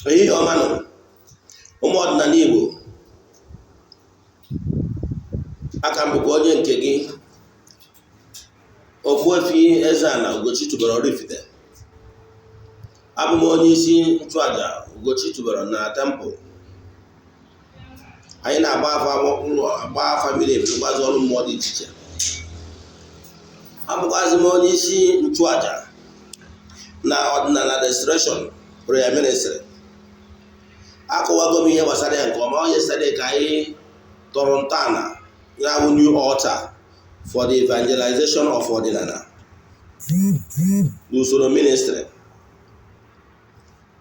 Ehihie ọma nụ, ụmụ ọdịnala Igbo. Aka m bụkwa onye nke gị, Ogbuefi Eze-Ana Ugochi tubelu Oraifite. Abụ m onye isi nchụaja Ugochi tubelu na temple. Anyị na-agba afa, agba afa miri emi, rụkwazi ọrụ mmụọ dị iche iche. Abụkwazi m onye isi nchụaja na Ọdịnala Restoration Prayer Ministry. Akọwago m ihe gbasara ya nke ọma. Onye yesterday ka anyị tọrọ ntọala ya bụ new altar for the evangelization of ọdịnala n'usoro ministry.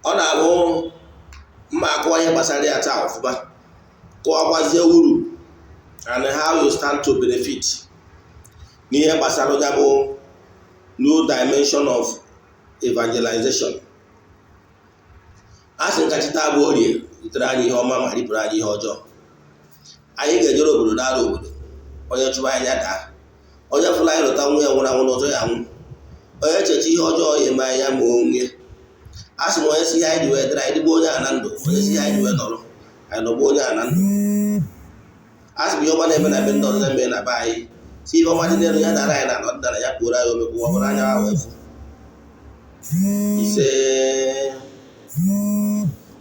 Ọ na-abụ mma akọwa ihe gbasara ya taa ọfụma, kọwakwazie uru and how you stand to benefit n'ihe gbasara ya bụ new dimension of evangelization. A sị nkachita bụ Orie ritere anyị ihe ọma ma ripụrụ anyị ihe ọjọọ. Anyị ga-ejere obodo n'ara obodo. Onye chụba anya daa, onye fụrụ anyị lụta nwa ya nwụrụ anwụ n'ụzọ ya nwụ, onye echeche ihe ọjọọ ya eme anya ma onwe. A sị m, onye si ihe anyị ji wee dịrị anyị dịgba onye a na ndụ, onye si ihe anyị ji wee nọrọ anyị nọgba onye a na ndụ. A sị m, ihe ọma na-eme na be ndị ọzọ na-eme na be anyị, si ihe ọma dị n'elu ya dara anyị na ọdịnala ya kpuoro anyị omekwu ọ bụrụ anya wee fụ ise.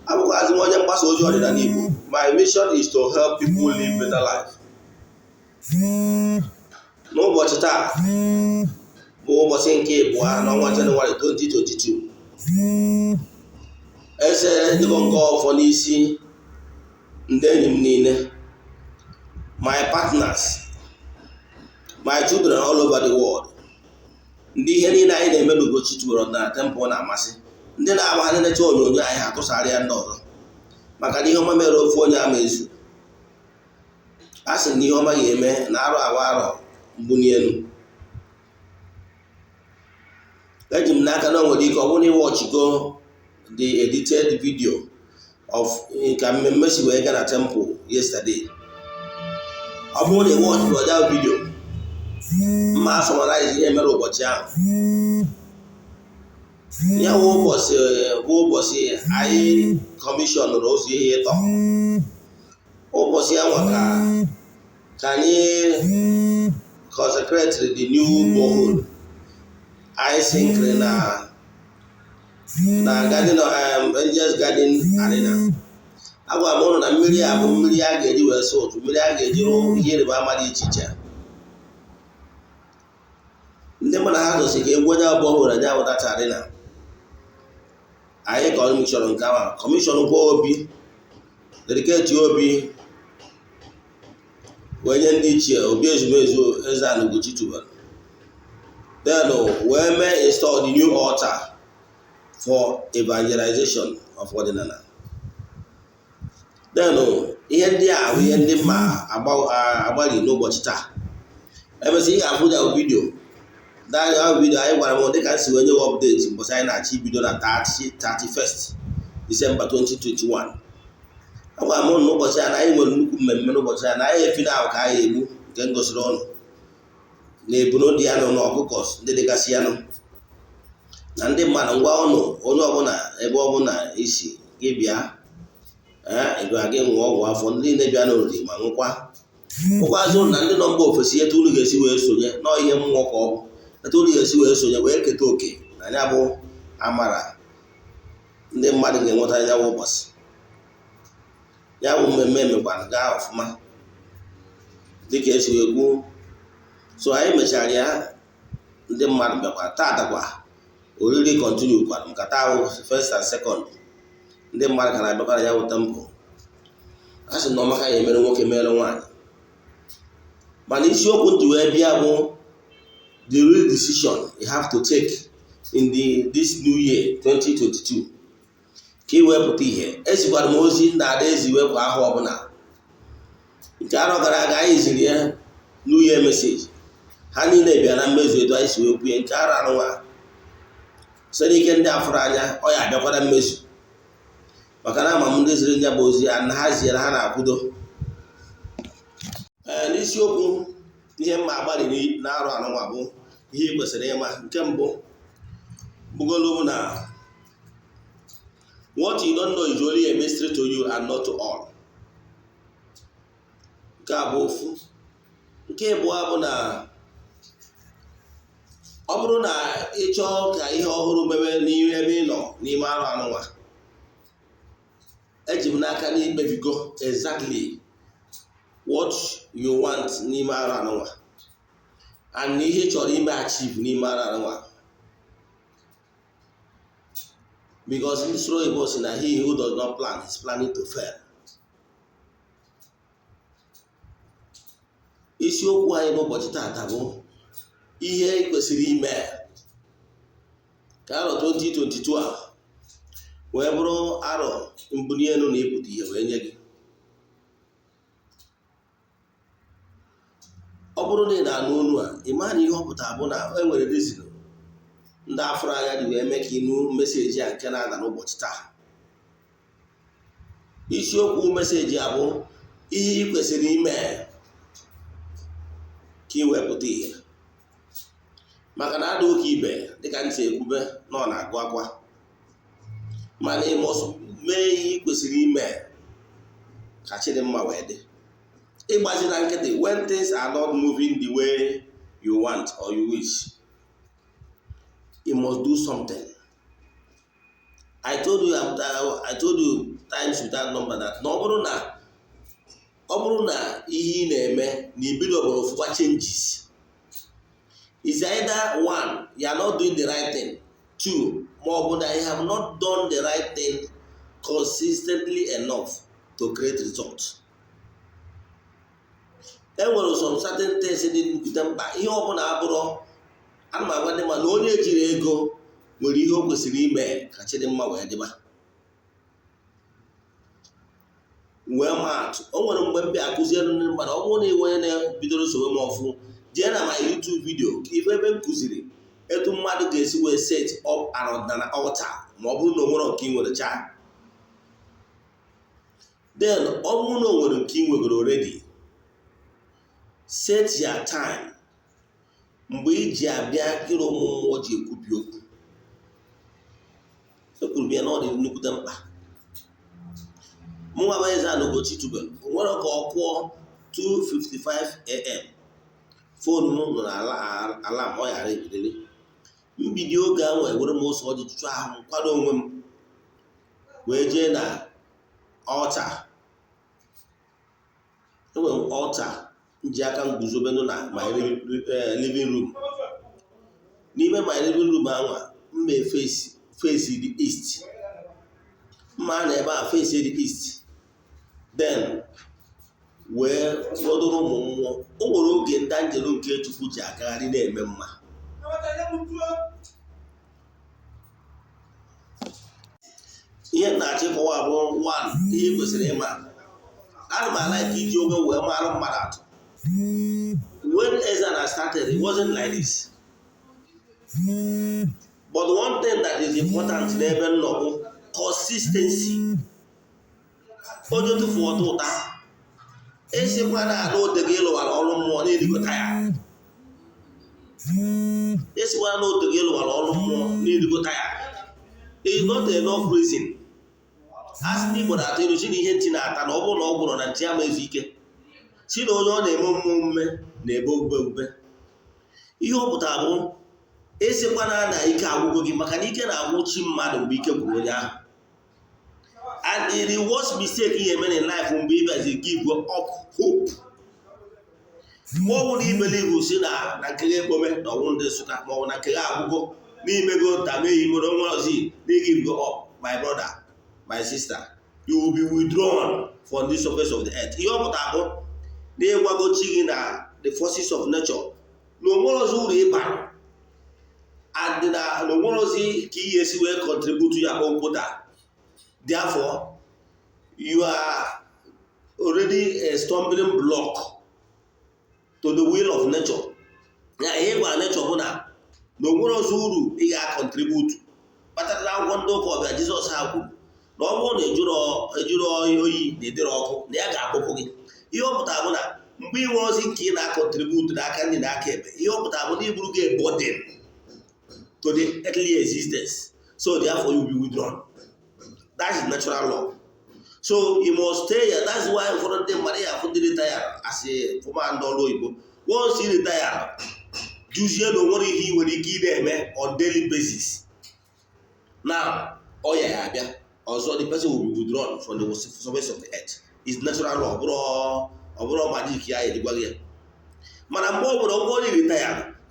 Abụkwazị m onye mgbasa ozi ọdịnala Igbo. My mission is to help people live better life. N'ụbọchị taa bụ ụbọchị nke 2 n'ọnwa Jenụwarị 2022, eze dịgo nke ọfọ n'isi ndị enyi m niile, my partners, my children all over the world, ndị ihe niile anyị na-eme n'Ugochi tubelu ọdịnala temple na-amasị, ndị na-agba ha na-eche onyonyo anyị ha tụsara ya ndị ọzọ, maka na ihe ọma mere ofu onye ama ezu. A sị na ihe ọma ga-eme na arụ awa arọ mbuni elu. Eji m n'aka na o nwere ike ọ bụrụ na ịwatchigo the edited video of ka mmemme si wee gaa na temple yesterday. Ọ bụrụ na ịwatchigo that video, mma summarize ihe mere ụbọchị ahụ. Ya bụ ụbọchị bụ ụbọchị anyị commissionụrụ ụzọ ihe ịtọ. Ụbọchị ya nwa ka anyị consecrate the new borehole anyị sinkiri na garden, Angels Garden Arena. Agwara m ụnụ na mmiri a bụ mmiri a ga-eji wee sụ ụtụ, mmiri a ga-eji rụọ ihe ịrịba ama dị iche iche. Ndị mụ na ha zosi ka egwu onye borehole anya bụ that arena. Anyị commission nke ahụ, commission kwa obi, dedicate obi wee nye ndị ichie obi ezumezu Eze-Ana Ugochi tubelu, then wee mee install the new altar for evangelization of ọdịnala. Then ihe ndị a bụ ihe ndị mma agbalị n'ụbọchị taa. Emesịa, ị ga-afụ ya video that video anyị gwara m dịka nsi wee nye gị update mbọchị anyị na-achọ ibido na 31st December 2021. Agwara m n'ụbọchị a na anyị nwere nnukwu mmemme n'ụbọchị a, na anyị efi na ahụ ka anyị egbu nke m gosiri ụnụ na ebuno dị ya nụ na ọkụkọ ndị dịgasị ya nụ na ndị mmadụ. Ngwa ụnụ, onye ọbụla, ebe ọbụla isi gị bịa, ee, ịbịa gị ṅụọ ọgwụ afọ. Ndị niile bịa n'oriri ma nwụkwa ụkwazị ụnụ na ndị nọ mba ofesi, etu unu ga-esi wee sonye nọọ ihe mmụọ ka ọ bụ, etu unu ga-esi wee sonye wee keta oke na ya bụ amara ndị mmadụ ga-enweta ya bụ ụbọchị. Ya bụ mmemme emekwara gaa ọfụma dịka esi wee kwuo. So anyị mechara ya, ndị mmadụ bịakwa. Taata kwa oriri continue kwara maka taa bụ first and second, ndị mmadụ ka na-abịakwara ya bụ temple. A sị na ọmaka ya emere nwoke, mere nwaanyị. Mana isiokwu ji wee bịa bụ the real decision you have to take in this new year 2022 ka ị wee pụta ihe. Ezikwara m ozi na ada ezi wepụ ahụ ọbụla nke arọ gara aga anyị ziri ya new year message. Ha niile bịa na mmezu etu anyị si wee kwue. Nke arọ anụnwa, site n'ike ndị afụrụ anya, ọ ya abịakwa na mmezu, maka na ama m ndị ziri ya bụ ozi na ha ziere ha na-akwudo. Ee, n'isiokwu ihe mma agbalị na-arụ anụnwa bụ ihe ị kwesịrị ịma. Nke mbụ bụgolo bụ na What you don't know is only a mystery to you and not to all. Nke a bụ ofu. Nke abụọ bụ na ọ bụrụ na ị chọọ ka ihe ọhụrụ mewe n'ime ebe ị nọ n'ime arụ anụnwa, eji m n'aka na ikpebigo exactly what you want n'ime arụ anụnwa and ihe ị chọrọ ime achieve n'ime arụ anụnwa, because ndị soro oyibo si na he who does not plan is planning to fail. Isiokwu anyị n'ụbọchị taata bụ ihe ị kwesịrị ime ka arọ 2022 a wee bụrụ arọ mbuli elu na ịpụta ihe wee nye gị. Ọ bụrụ na ị na-anụ olu a, ị maa na ihe ọ pụtara bụ na e nwere reason ndị afụrụ anya ji wee mee ka ịnụ message a nke na-ada n'ụbọchị taa. Isiokwu message a bụ ihe ị kwesịrị ime ka ị wee pụta ihe, maka na ada ụka ibe dịka ntị ekwube na ọ na-agụ akwa, mana ị must mee ihe ị kwesịrị ime ka Chidimma wee dị. Ịgbazi na nkịtị when things are not moving the way you want or you wish, you must do something. I told you times without number that na ọ bụrụ na ihe ị na-eme na ibido bụrụ fụkwa changes, is either one, you are not doing the right thing, two, ma ọ bụ na you have not done the right thing consistently enough to create results. E nwere some certain things dị nnukwute mkpa. Ihe ọ bụla abụrụ, ana m agwa ndị ma na onye jiri ego nwere ihe o kwesịrị ime ka Chidimma wee dịba. Wee maatụ, o nwere mgbe m bịa akụziere ndị mmadụ, ọ bụrụ na ị onye na-bidoro sowe m ọfụ, jee na my YouTube video ka ife ebe m kụziri etu mmadụ ga-esi wee set up an ọdịnala altar ma ọ bụrụ na o nwere nke ị nwere chaa. Then ọ bụrụ na o nwere nke ị nwegoro already, set your time mgbe ị ji abịa ịrụ ụmụ mmụọ ji ekwubi okwu. Ekwuru m ya na ọ dị nnukwute mkpa. Mụnwa bụ Eze-Ana Ugochi tubelu, o nwere ka ọ kụọ 2:55 a.m. foonu m nọ n'ala alam, ọ ghara ebidere mbido oge ahụ. Ewere m ụsọ ọjị chụchụ ahụ m kwado onwe m wee jee na altar. Enwere m altar nji aka m guzobenụ na my living room. N'ime my living room ahụ, m face the east, mma na ebe a face the east, then wee fọdụrụ ụmụ mmụọ. O nwere oge ndị anjelu nke Chukwu ji agagharị na-eme mma. Ihe na-achịkọwa bụ one, ihe kwesịrị ịma. Ana m ala ka iji oge wee mara mmadụ atụ. When Eze-Ana started, it wasn't like this. But one thing that is important n'ebe m nọ bụ consistency. Onye tụfu ọtọ ụta esikwa na ala ote gị lụwara ọrụ mmụọ na-erigota ya. Esikwa na ote gị lụwara ọrụ mmụọ na-erigota ya. It's not enough reason. A sị na Igbo na-atụ ilu si na ihe ntị na-ata na ọ bụrụ na ọ gwụrụ na ntị ama ezu ike, si na onye ọ na-eme omume na-ebe ogbube ogbube. Ihe ọ pụtara bụ esikwana na ike agwụgo gị, maka na ike na-agwụ chi mmadụ mgbe ike gwụrụ onye ahụ. And the worst mistake you make in life mgbe ị bịazi give up hope. Mgbe ọ bụla ibelivu si na nke gị ekpome na ọnwụ ndị Nsụka ma ọ bụ na nke gị agwụgo n'imego ntamehi mere onwe ozi na give up, my brother, my sister, you will be withdrawn from the surface of the earth. Ihe ọ pụtara bụ na ịgwago chi gị na the forces of nature na onwere ozi uru ịbara and na onwere ozi ka ihe esi wee contribute ya own quota. Therefore, you are already a stumbling block to the will of nature. Ya ihe gwa nature bụ na onwere ozi uru ị ga-contribute. Kpatara na akwụkwọ ndị ụka ọbịa Jizọs ha kwuru na ọ bụrụ na ejuru oyi na edere ọkụ na ya ga-akpụpụ gị. Ihe ọ pụtara bụ na mgbe ị nwere ozi nke ị na-akọntribute n'aka ndị na aka ebe, ihe ọ pụtara bụ na iburu gị burden to the earthly existence, so therefore you will be withdrawn. That is natural law. So you must stay here. That's why ụfọdụ ndị mmadụ ya afụ ndị retire asị fụma ndị ọrụ oyibo. Once you retire, juzie na onwere ihe ị nwere ike ị na-eme on daily basis. Now ọya ya abịa ọzọ, the person will be withdrawn from the surface of the earth. Is natural law, ọ bụrụ magic ya edigwaghị ya. Mana mgbe ọ bụla ọ bụrụ retire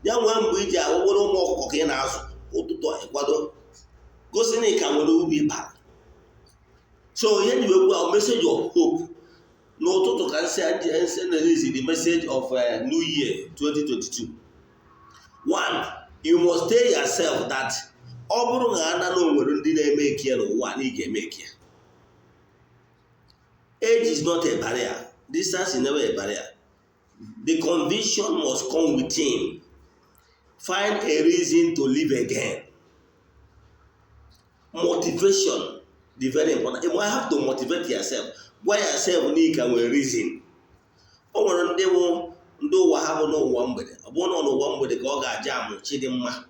ya nwee mgbe iji ahụwere ụmụ ọkụkọ ka ị na-azụ ụtụtụ ịkwado gosi na ị ka nwere ubi bara. So ihe ji wekwu ahụ message of hope n'ụtụtụ ka nsị na-release the message of New Year 2022. One, you must tell yourself that ọ bụrụ na ana na onwere ndị na-eme eke n'ụwa na ị ga-eme eke. Age is not a barrier. Distance is never a barrier. The conviction must come within. Find a reason to live again. Motivation dị very important. You have to motivate yourself. Gwa yourself na ị ka nwere reason. O nwere ndị bụ ndị ụwa ha bụ n'ụwa mgbede. Ọ bụrụ na n'ụwa mgbede ka ọ ga-aja amụ Chidimma.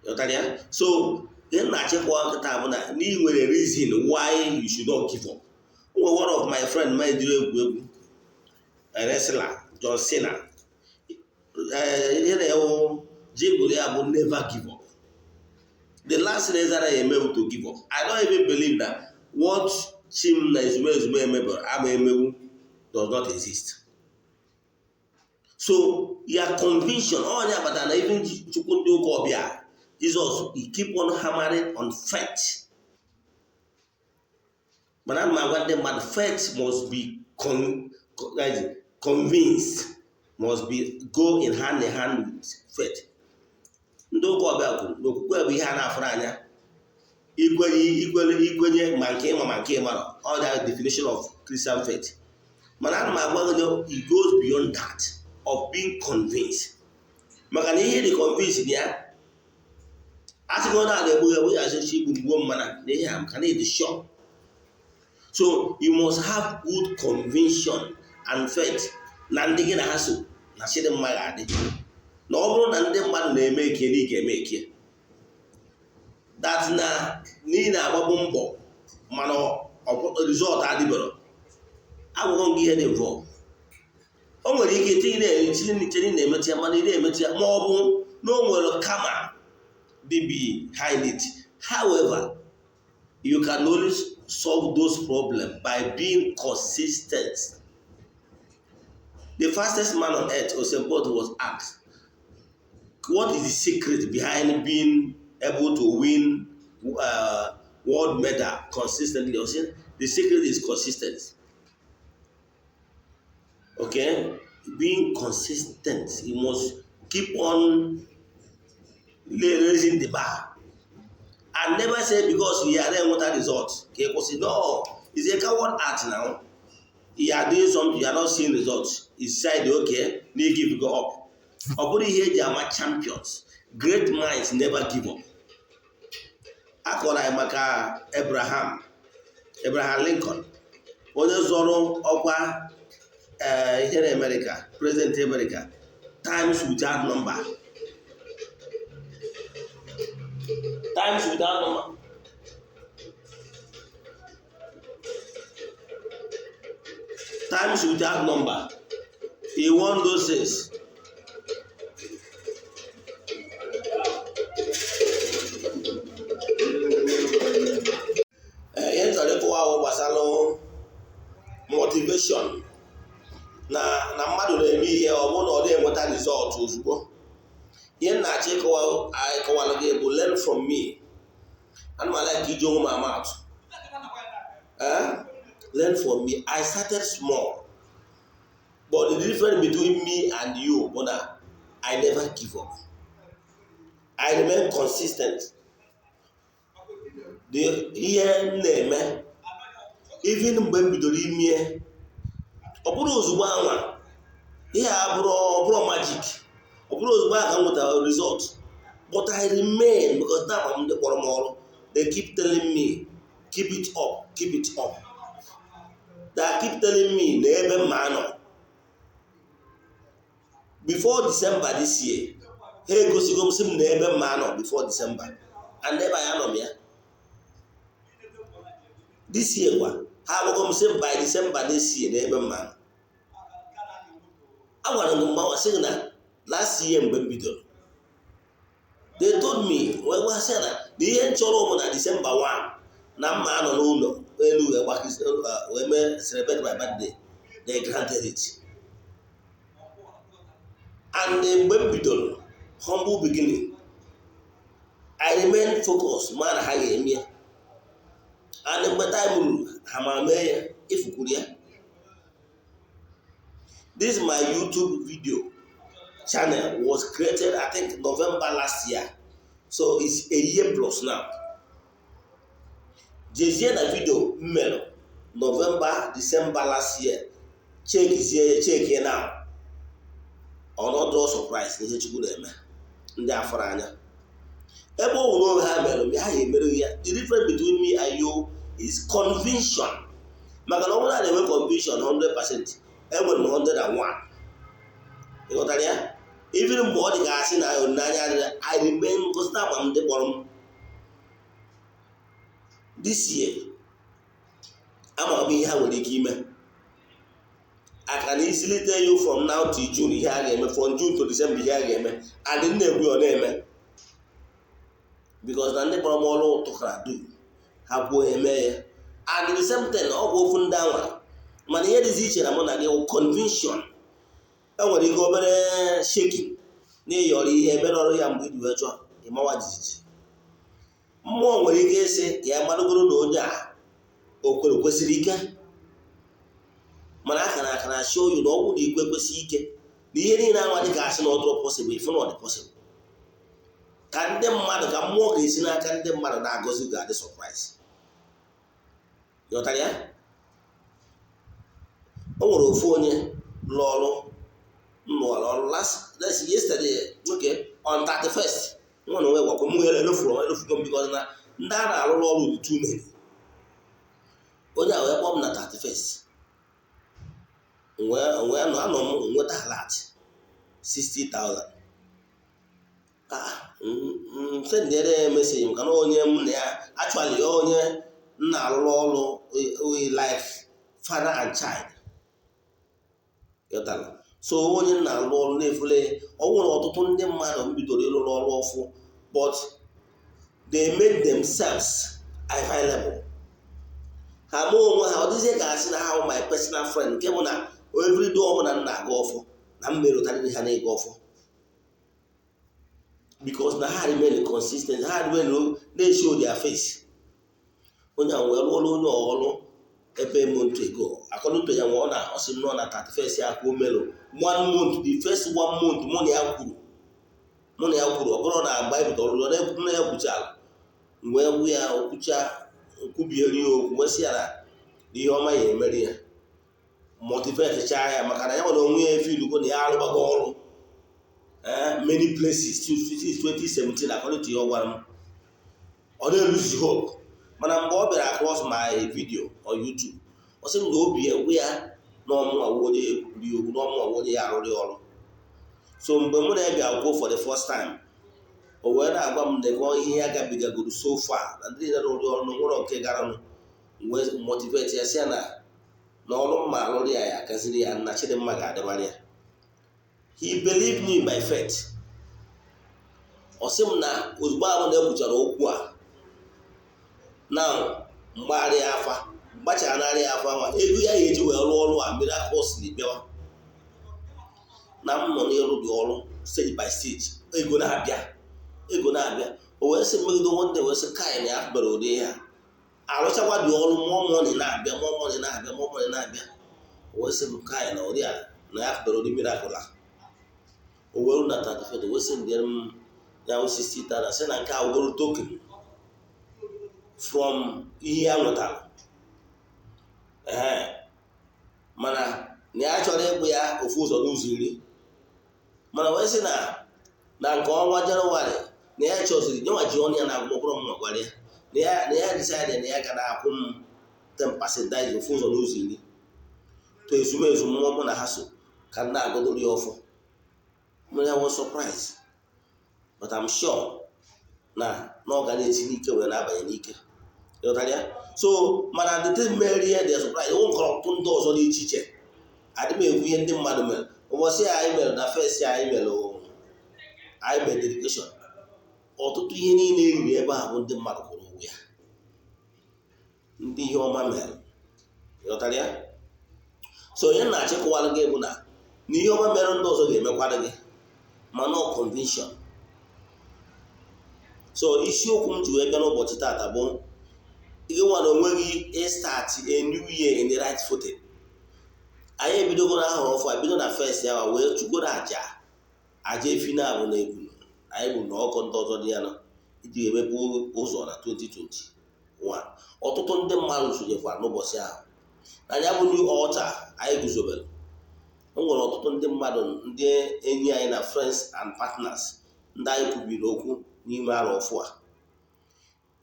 Ghọtara ya? So ihe m na-achịkwa nkịta bụ na ị nwere reason why you should not give up. O nwere one of my friend ma ejiri egwu egwu wrestler John Cena. Ihe na-ewu jingle ya bụ never give up. The last thing Ezra emewu to give up. I don't even believe that what Chim na ezumezume emebere ama emewu does not exist. So your conviction, onye agbata na even Chukwu ndị ụka ọbịa Jesus, he keep on hammering on faith. Mana ana m agwa ndị mmadụ, faith must be convinced, must be go in hand in hand with faith. Ndị ụka ọbịa kwuru na okwukwe bụ ihe a na-afụrụ anya, ikwenye ma nke ịma ma nke ịmara. All that definition of Christian faith. Mana ana m agwa gị, it goes beyond that of being convinced. Maka na ihe dị convinced na ya asịghị onye a na-egbu egbu ya asịchi igbu gbuo mmana na ihe a maka na ịdị sure. So you must have good conviction and faith na ndị gị na ha so na Chidimma ga-adị. Na ọ bụrụ na ndị mmadụ na-eme eke na ị ga-eme eke. That na n'ihi na-agbagbu mbọ mana result adịbero. Agwụghọ gị ihe dị involved. O nwere ike itinye na-etinye na-emetụ ya mana ị na-emetụ ya ma ọ bụ na o nwere kama dị behind it. However, you can only solve those problems by being consistent. The fastest man on earth, Usain Bolt, was asked, what is the secret behind being able to win world medal consistently? He said, the secret is consistency. Okay? Being consistent. You must keep on raising the bar. And never say because you are there what result. Okay? No, it's a coward art now. You are doing something, you are not seeing results. It's said, okay, you give go up. Ọ bụrụ ihe eji ama champions, great minds never give up. A kọrọ anyị maka Abraham Lincoln, onye zọrọ ọkwa ihe na America, president America, times without number. Times without number. Times without number. He won those things. Ihe chọrọ ịkọwa ahụ gbasara motivation na mmadụ na-eme ihe ọ bụrụ na ọ dịghị enweta result ozugbo. Ihe m na-achọ ịkọwalụ gị bụ learn from me. Ana m like iji onwe m ama atụ. Learn from me. I started small, but the difference between me and you bụ na I never give up. I remain consistent. Ihe m na-eme even mgbe m bidoro ime ọ bụrụ ozugbo anwa ihe a bụrụ magic, ọ bụrụ ozugbo a ka m nwetara result, but I remain because now I'm ndị kpọrọ m ọrụ. They keep telling me keep it up, keep it up. They keep telling me na ebe m ma anọ before December this year. Ha egosigo m sị m na ebe m ma anọ before December, and ebe anyị anọ m ya. This year kwa, ha agwago m sị by December this year na ebe mma. Agwara m mgbanwe sị gị na last year mgbe m bidoro, they told me, wee gwa sị na ihe m chọrọ ụmụ na December 1 na mma anọ n'ụlọ elu wee wee mee celebrate my birthday. They granted it. And mgbe m bidoro, humble beginning, I remain focused ma na ha ga-eme ya. And mgbe time ruru, ha ma mee ya, ifukwuru ya. This my YouTube video channel was created, I think, November last year, so it's a year plus now. Jezie na video m mere November, December last year, chekizie ya, check ya now. Ọnọdụ surprise na ihe Chukwu na-eme ndị afọrọ anya ebe ọ wụrụ onwe ha mere mgbe ha ga-emere ya. The difference between me and you is conviction, maka na ọ bụrụ na na-enwe conviction 100%, enwere m 101. Ịghọtara ya? Even mgbe ọ dị ka asị na olileanya adịghị, I remain ngosi na agba m ndị kpọrọ m. This year, ama m ihe ha nwere ike ime. I can easily tell you from now till June ihe a ga-eme, from June to December ihe a ga-eme. And m na-ekwu ya, ọ na-eme, because na ndị kpọrọ m ọrụ tụkara du ha kwuo eme ya. And the same thing, ọ bụ ofu ndị anwa, mana ihe dịzi iche na mụ na gị wụ conviction. Enwere ike obere shaking na ịyọrọ ihe ebere ọrụ ya mgbe iji wee chọọ ịmawa jijiji. Mmụọ nwere ike ịsị ka ya marụgoro na onye a o kwere kwesịrị ike, mana akara akara show you na ọ bụrụ na ikwe kwesị ike na ihe niile anwa dị ka asị na ọ dụrụ possible, ifu na ọ dị possible ka ndị mmadụ, ka mmụọ ga-esi n'aka ndị mmadụ na-agọzi, ga-adị surprise. Ghọtara ya? O nwere ofu onye lụọ ọrụ m lụọrọ ọrụ last, let's yesterday, okay, on 31st. Nwa na onwe gwakwa m elofuru elofugo m, because na ndị a na-arụrụ ọrụ dị too many. Onye a wee kpọọ m na 31st, wee nọ anọ m nweta alert 60,000. Ah, m sendere ya message, maka na onye m na ya, actually onye m na-arụrụ ọrụ like father and child. Ghọtara? So onye m na-arụ ọrụ na-efule, ọ nwere ọtụtụ ndị mmadụ m bidoro ịrụrụ ọrụ ọfụ, but they made themselves available. Ha ma onwe ha, ọ dịzie ka asị na ha bụ my personal friend, nke bụ na everyday ọbụla m na-aga ọfụ na m merụtarịrị ha na-ega ọfụ, because na ha remain consistent, ha remain na-show their face. Onye a wee rụọrọ onye ọrụ ebe month ago, according to ya, nwa ọ na ọ sị nọ na 31st ya ka o melụ one month, the first one month mụ na ya kwuru, mụ na ya kwuru. Ọ bụrụ na mgbe anyị bidoro ọrụ na ya kwuchara, wee gwu ya okwucha, kwubiere ya okwu, wee sị ya na ihe ọma ya emeri ya, motivate chaa ya, maka na ya nwere onwe ya efilugo na ya arụgbago ọrụ many places since 2017, according to ihe ọ gwara m. Ọ na-eluzi hope, mana mgbe ọ bịara across my video on YouTube, ọ sị m na obi egwu ya na ọmụnwa onye ekwuri okwu, na ọmụnwa onye ya arụrụ ọrụ. So mgbe mụ na-ebịa akwụkwọ for the first time, o wee na-agwa m dekọ ihe ya gabigagoro so far na ndị niile rụrụ ọrụ nwere nke garanụ. Wee motivate ya, sị ya na na ọrụ mma arụrụ ya, ya akaziri ya na Chidimma ga-adịmara ya. He believed me by faith. Ọ sị m na ozugbo ahụ na-ekwuchara okwu a na mgbagharị afa, mgbachara narị afa nwa ego ya ga-eji wee rụọ ọrụ a, miraculously bịawa na m nọ n'ịrụ dị ọrụ stage by stage, ego na-abịa, ego na-abịa. O wee sị megide nwanne, wee sị kai na ya bere ụdị ihe a arụchakwa dị ọrụ, more money na-abịa, more money na-abịa, more money na-abịa. O wee sị m kai na ụdị a na ya bere ụdị miracle a. O wee ru na 35, wee sị m bịara m ya wụ 60,000, sị na nke a wụgoro token from ihe ya nwetara. Ee, mana na ya chọrọ ịbụ ya ofu ụzọ n'ụzọ iri, mana wee sị na na nke ọnwa Jenụwarị na ya chọziri nyenwa ji ọnụ ya na agwụkwọrọ m gwara ya na ya decide na ya ga na-akwụ m 10%, that is ofu ụzọ n'ụzọ iri, to ezumezu mmụọ mụ na ha so ka m na-agọdoro ya ọfọ. Mere ya was surprise, but I'm sure na na ọ ga na-esi n'ike wee na-abanye n'ike. Ịghọtara ya? Ịghọtara ya? So mana the thing mere ihe dị surprise, o nwekwara ọtụtụ ndị ọzọ dị iche iche. Adị m ekwu ihe ndị mmadụ mere ụbọchị a anyị mere na first anyị mere, anyị mere dedication. Ọtụtụ ihe niile eriri ebe a bụ ndị mmadụ kwụrụ ụgwọ ya, ndị ihe ọma mere. Ịghọtara ya? So onye na-achịkọwara gị bụ na ihe ọma mere ndị ọzọ ga-emekwara gị, mana ọ conviction. So isiokwu m ji wee bịa n'ụbọchị taata bụ gị nwa na onwe gị, start a new year in the right footing. Anyị ebidogo na ahụrụ ọfụ a, bido na first ya wee chụgoro aja efi na abụ na ebulu anyị bụ na ọkọ ndị ọzọ dị ya nọ iji emepe ụzọ na 2021. Ọtụtụ ndị mmadụ sonyekwara n'ụbọchị ahụ na ya bụ new altar anyị guzobere. O nwere ọtụtụ ndị mmadụ, ndị enyi anyị na friends and partners, ndị anyị kwubiri okwu n'ime arọ ọfụ a.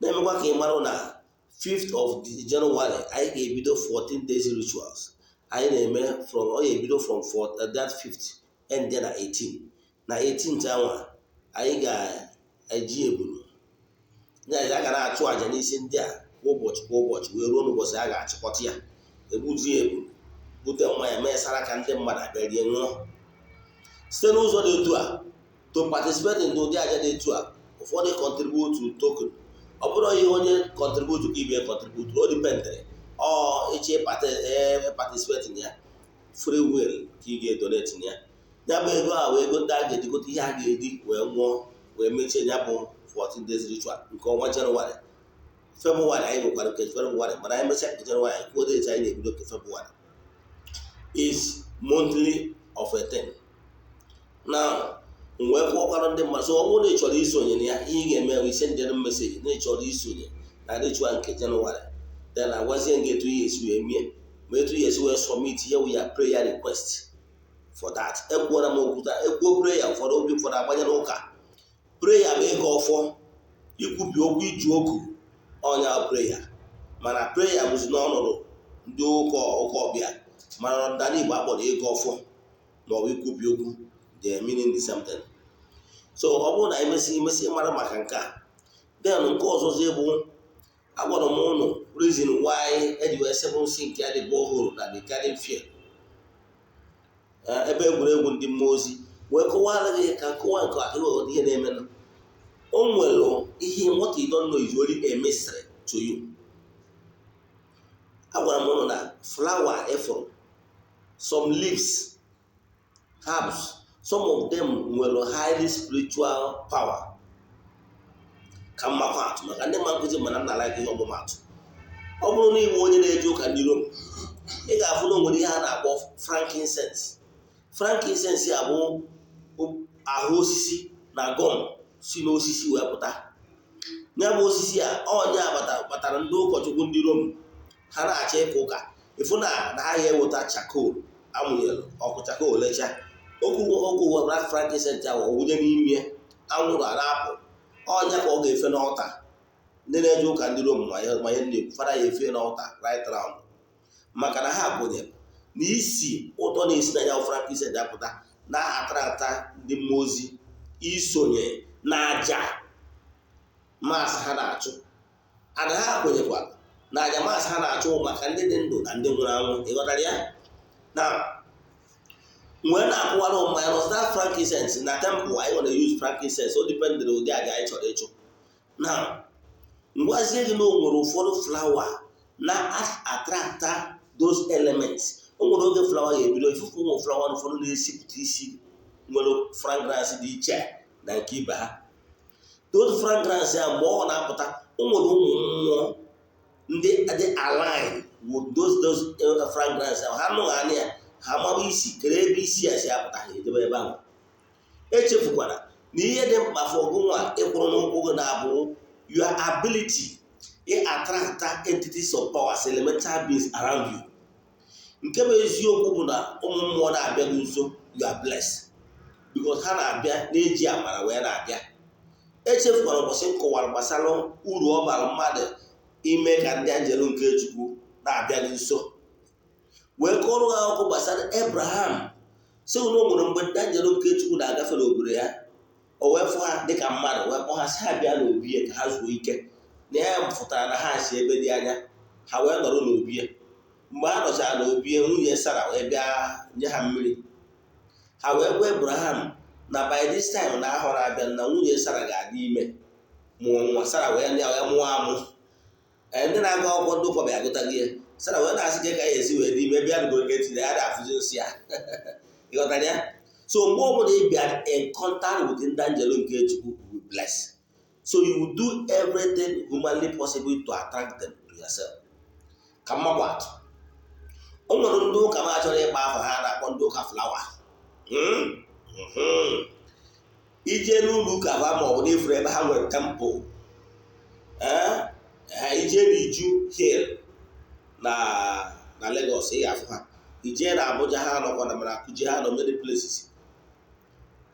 Na-emekwa ka ị mara na 5th of January anyị ga-ebido 14 days rituals anyị na-eme from, ọ ga-ebido from 4, that 5th, end na 18. Na 18th anwa anyị ga-eji ebulu ya, a ga na-achụ àjà n'isi ndị a kwa ụbọchị kwa ụbọchị wee ruo n'ụbọchị a ga-achịkọta ya, egbuzi ebulu, bute mmanya, mee sara ka ndị mmadụ abịa rie ṅụọ. Site n'ụzọ dị otu a, to participate in ụdị aja dị etu a, ụfọdụ contribute token. Ọ bụrụ ihe onye contribute ka ibe contribute, o dependịrị ọ ịchị participate na ya, free will ka ị ga-edonate na ya. Ya bụ ego a wee ego ndị a ga-ejigote ihe a ga-eji wee nwụọ, wee mechie ya bụ 14 days ritual nke ọnwa Jenụwarị. Febụwarị anyị nwekwara nke Febụwarị, mana anyị mechaa nke Jenụwarị, anyị kwuo date anyị na-ebido nke Febụwarị. Is monthly of a thing now. M wee kwụọkwara ndị mmadụ. So ọ bụrụ na ị chọrọ isonye na ya, ihe ị ga-eme bụ ise ndịrị message na ị chọrọ isonye na ritual nke Jenụwarị, then agwazie gị etu ihe esi wee mie, ma etu ihe esi wee submit ihe wụ ya prayer request for that. Ekwuola m okwu taa, ekwuo prayer, ụfọdụ obi, ụfọdụ agbanye n'ụka. Prayer bụ ịga ọfọ, ikwubi okwu, iji oku ọnya prayer. Mana prayer bụzi n'ọnọdụ ndị ụka ọbịa, mana ọdịnala Igbo akpọrọ ịga ọfọ maọbụ ikwubi okwu, they meaning the same thing. So ọ bụrụ na emesi imesi mara maka nke a, then nke ọzọzi bụ agwara m ụnụ reason why eji wee sebụ nsị nke ya dị borehole na the garden field, ebe egwuregwu ndị mmụọ ozi, wee kọwara gị ka nkọwa nke ịghọta ihe na-emenụ. O nwere ihe, what you don't know is only a mystery to you. Agwara m ụnụ na flower efụrụ, some leaves, herbs, some of them nwere highly spiritual power. Ka mmakwa atụ maka ndị ma nkụzi, mana m na-ala ihe ọmụmatụ. Ọ bụrụ na ịbụ onye na-eje ụka ndị Rom, ị ga-afụ na o nwere ihe a na-akpọ frankincense. Frankincense a bụ ahụ osisi na gum si n'osisi wee pụta. Ya bụ osisi a, ọnya kpatara ndị ụkọchukwu ndị Rom ha na-achọ ịka ụka, ịfụ na ha ga-eweta charcoal amụnyere ọkụ, charcoal lecha okwu okwu, were frankincense ahụ wụnye n'ime, anwụrụ a na-apụ. Ọnya ka ọ ga-efe n'ọta. Ndị na-eje ụka ndị Rom ma ihe na-ekwu, fada ya efe n'ọta right round, maka na ha kwenyere na isi ụtọ na-esi na ya frankincense apụta na-atara ndị mmụọ ozi isonye na aja mass ha na-achụ. Ana ha kwenyekwara na aja mass ha na-achụ maka ndị dị ndụ na ndị nwụrụ anwụ. Ịghọtara ya? Na wee na-akwụwara ụmụ ya nọs that frankincense na temple anyị nwere use frankincense. O dependịrị ụdị aja anyị chọrọ ịchụ. Na ngwazie gị na o nwere ụfọdụ flower na attracta those elements. O nwere oge flower ga-ebido ifufu, ụmụ flower ụfọdụ na-esipụta isi nwere fragrance dị iche na nke ibe ha. Those fragrance ya, mgbe ọ na-apụta, o nwere ụmụ mmụọ ndị dị align with those fragrance. Ha nụghị anya ya, ha mara isi kere ebe isi a si apụta, ha edebe ebe ahụ. Echefukwara na ihe dị mkpa for gụnwa ịkwụrụ n'ụkwụ gị na-abụ your ability ị attract entities of powers, elemental beings around you. Nke bụ eziokwu bụ na ụmụ mmụọ na-abịa gị nso, you are blessed, because ha na-abịa na-eji amara wee na-abịa. Echefukwara ụbọchị m kọwara gbasara uru ọ bara mmadụ ime ka ndị anjelu nke Chukwu na-abịa gị nso, wee kọrọ ha akụkọ gbasara Abraham, sị na o nwere mgbe ndị anjelu nke Chukwu na-agafe n'obodo ya, o wee fụ ha dịka mmadụ, wee kpọọ ha sị ha bịa n'obi ya ka ha zuo ike. Na ya fụtara na ha si ebe dị anya, ha wee nọrọ n'obi ya. Mgbe ha nọchara n'obi ya, nwunye Sara wee bịa nye ha mmiri. Ha wee gwa Abraham na by this time na ahọ na-abịa, na nwunye Sara ga-adị ime, mụọ nwa. Sara wee ndị wee mụọ amụ. Ndị na-agụ akwụkwọ, ndị ụkọ bịa agụta gị ya. Sara wee na-asị ka ya esi wee dị ime, bịa rugoro ka etiri ya na-afụzi nsị ya. Ịghọtara ya? So mgbe ọbụla ị bịara in contact with ndị angel nke Chukwu, will bless. So you will do everything humanly possible to attract them to yourself. Ka mmakwa atụ, o nwere ndị ụka m achọrọ ịkpa afọ ha na-akpọ ndị ụka flower. Ije n'ụlọ ụka ha, ma ọ bụ n'ifuru ebe ha nwere temple, ije n'Iju Hill na Lagos, ị ga-afụ ha. Ije na Abuja, ha nọkwa na mana Kuje, ha nọ many places.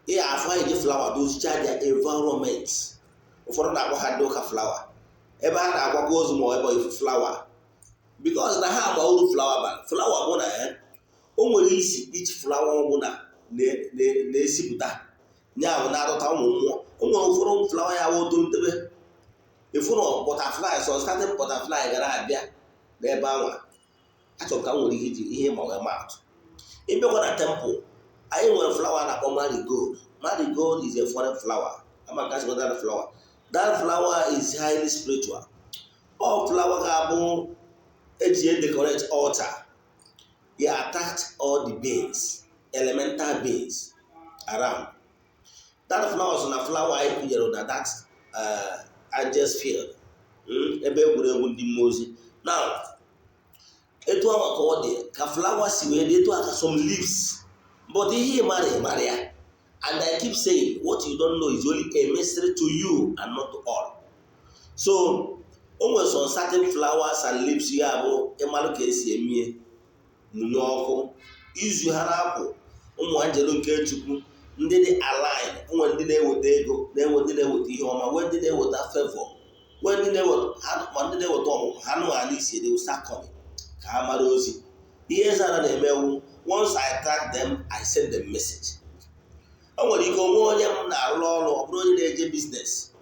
Ị ga-afụ ha eji flower dozicha their environment. Ụfọdụ na-akpọ ha ndị ụka flower. Ebe ha na-akwakọ ozu ma ebe ifu flower, because na ha agba uru flower bara. Flower bụ na ya o nwere isi each flower ọbụla na-esipụta, ya bụ na-adọta ụmụ mmụọ. O nwere ụfọdụ flower ya wụ ntebe ịfụ na butterfly, so starting butterfly gara abịa n'ebe anwa. Achọrọ ka m nwere ike iji ihe ma wee maatụ. Ịbịakwa na temple anyị, nwere flower na-akpọ marigold. Marigold is a foreign flower. Ama ka sị that flower, that flower is highly spiritual. All flower ga-abụ eji decorate altar ya, attract all the beings, elemental beings around. That flower so na flower anyị kụnyere na that angels field, ebe egwuregwu ndị mmụọ ozi. Now, etu ahụ ka ọ dị, ka flower si wee dị, etu a ka some leaves. But ihe ị mara, ị mara ya. And I keep saying, what you don't know is only a mystery to you and not to all. So o nwere some certain flowers and leaves ya bụ ịmalụ ka esi emie, mụnye ọkụ, izu ha na-apụ ụmụ anjelu nke Chukwu ndị dị align. Nwere ndị na-eweta ego, na-enwe ndị na-eweta ihe ọma, nwee ndị na-eweta favor, nwee ndị na-eweta, ma ndị na-eweta ọmụmụ. Ha nụ ha n'isi, they will start coming ka ha mara ozi. Ihe Ezara na-emewu, once I track them, I send them message. O nwere ike onwe onye m na-arụrụ ọrụ, ọ bụrụ onye na-eje business,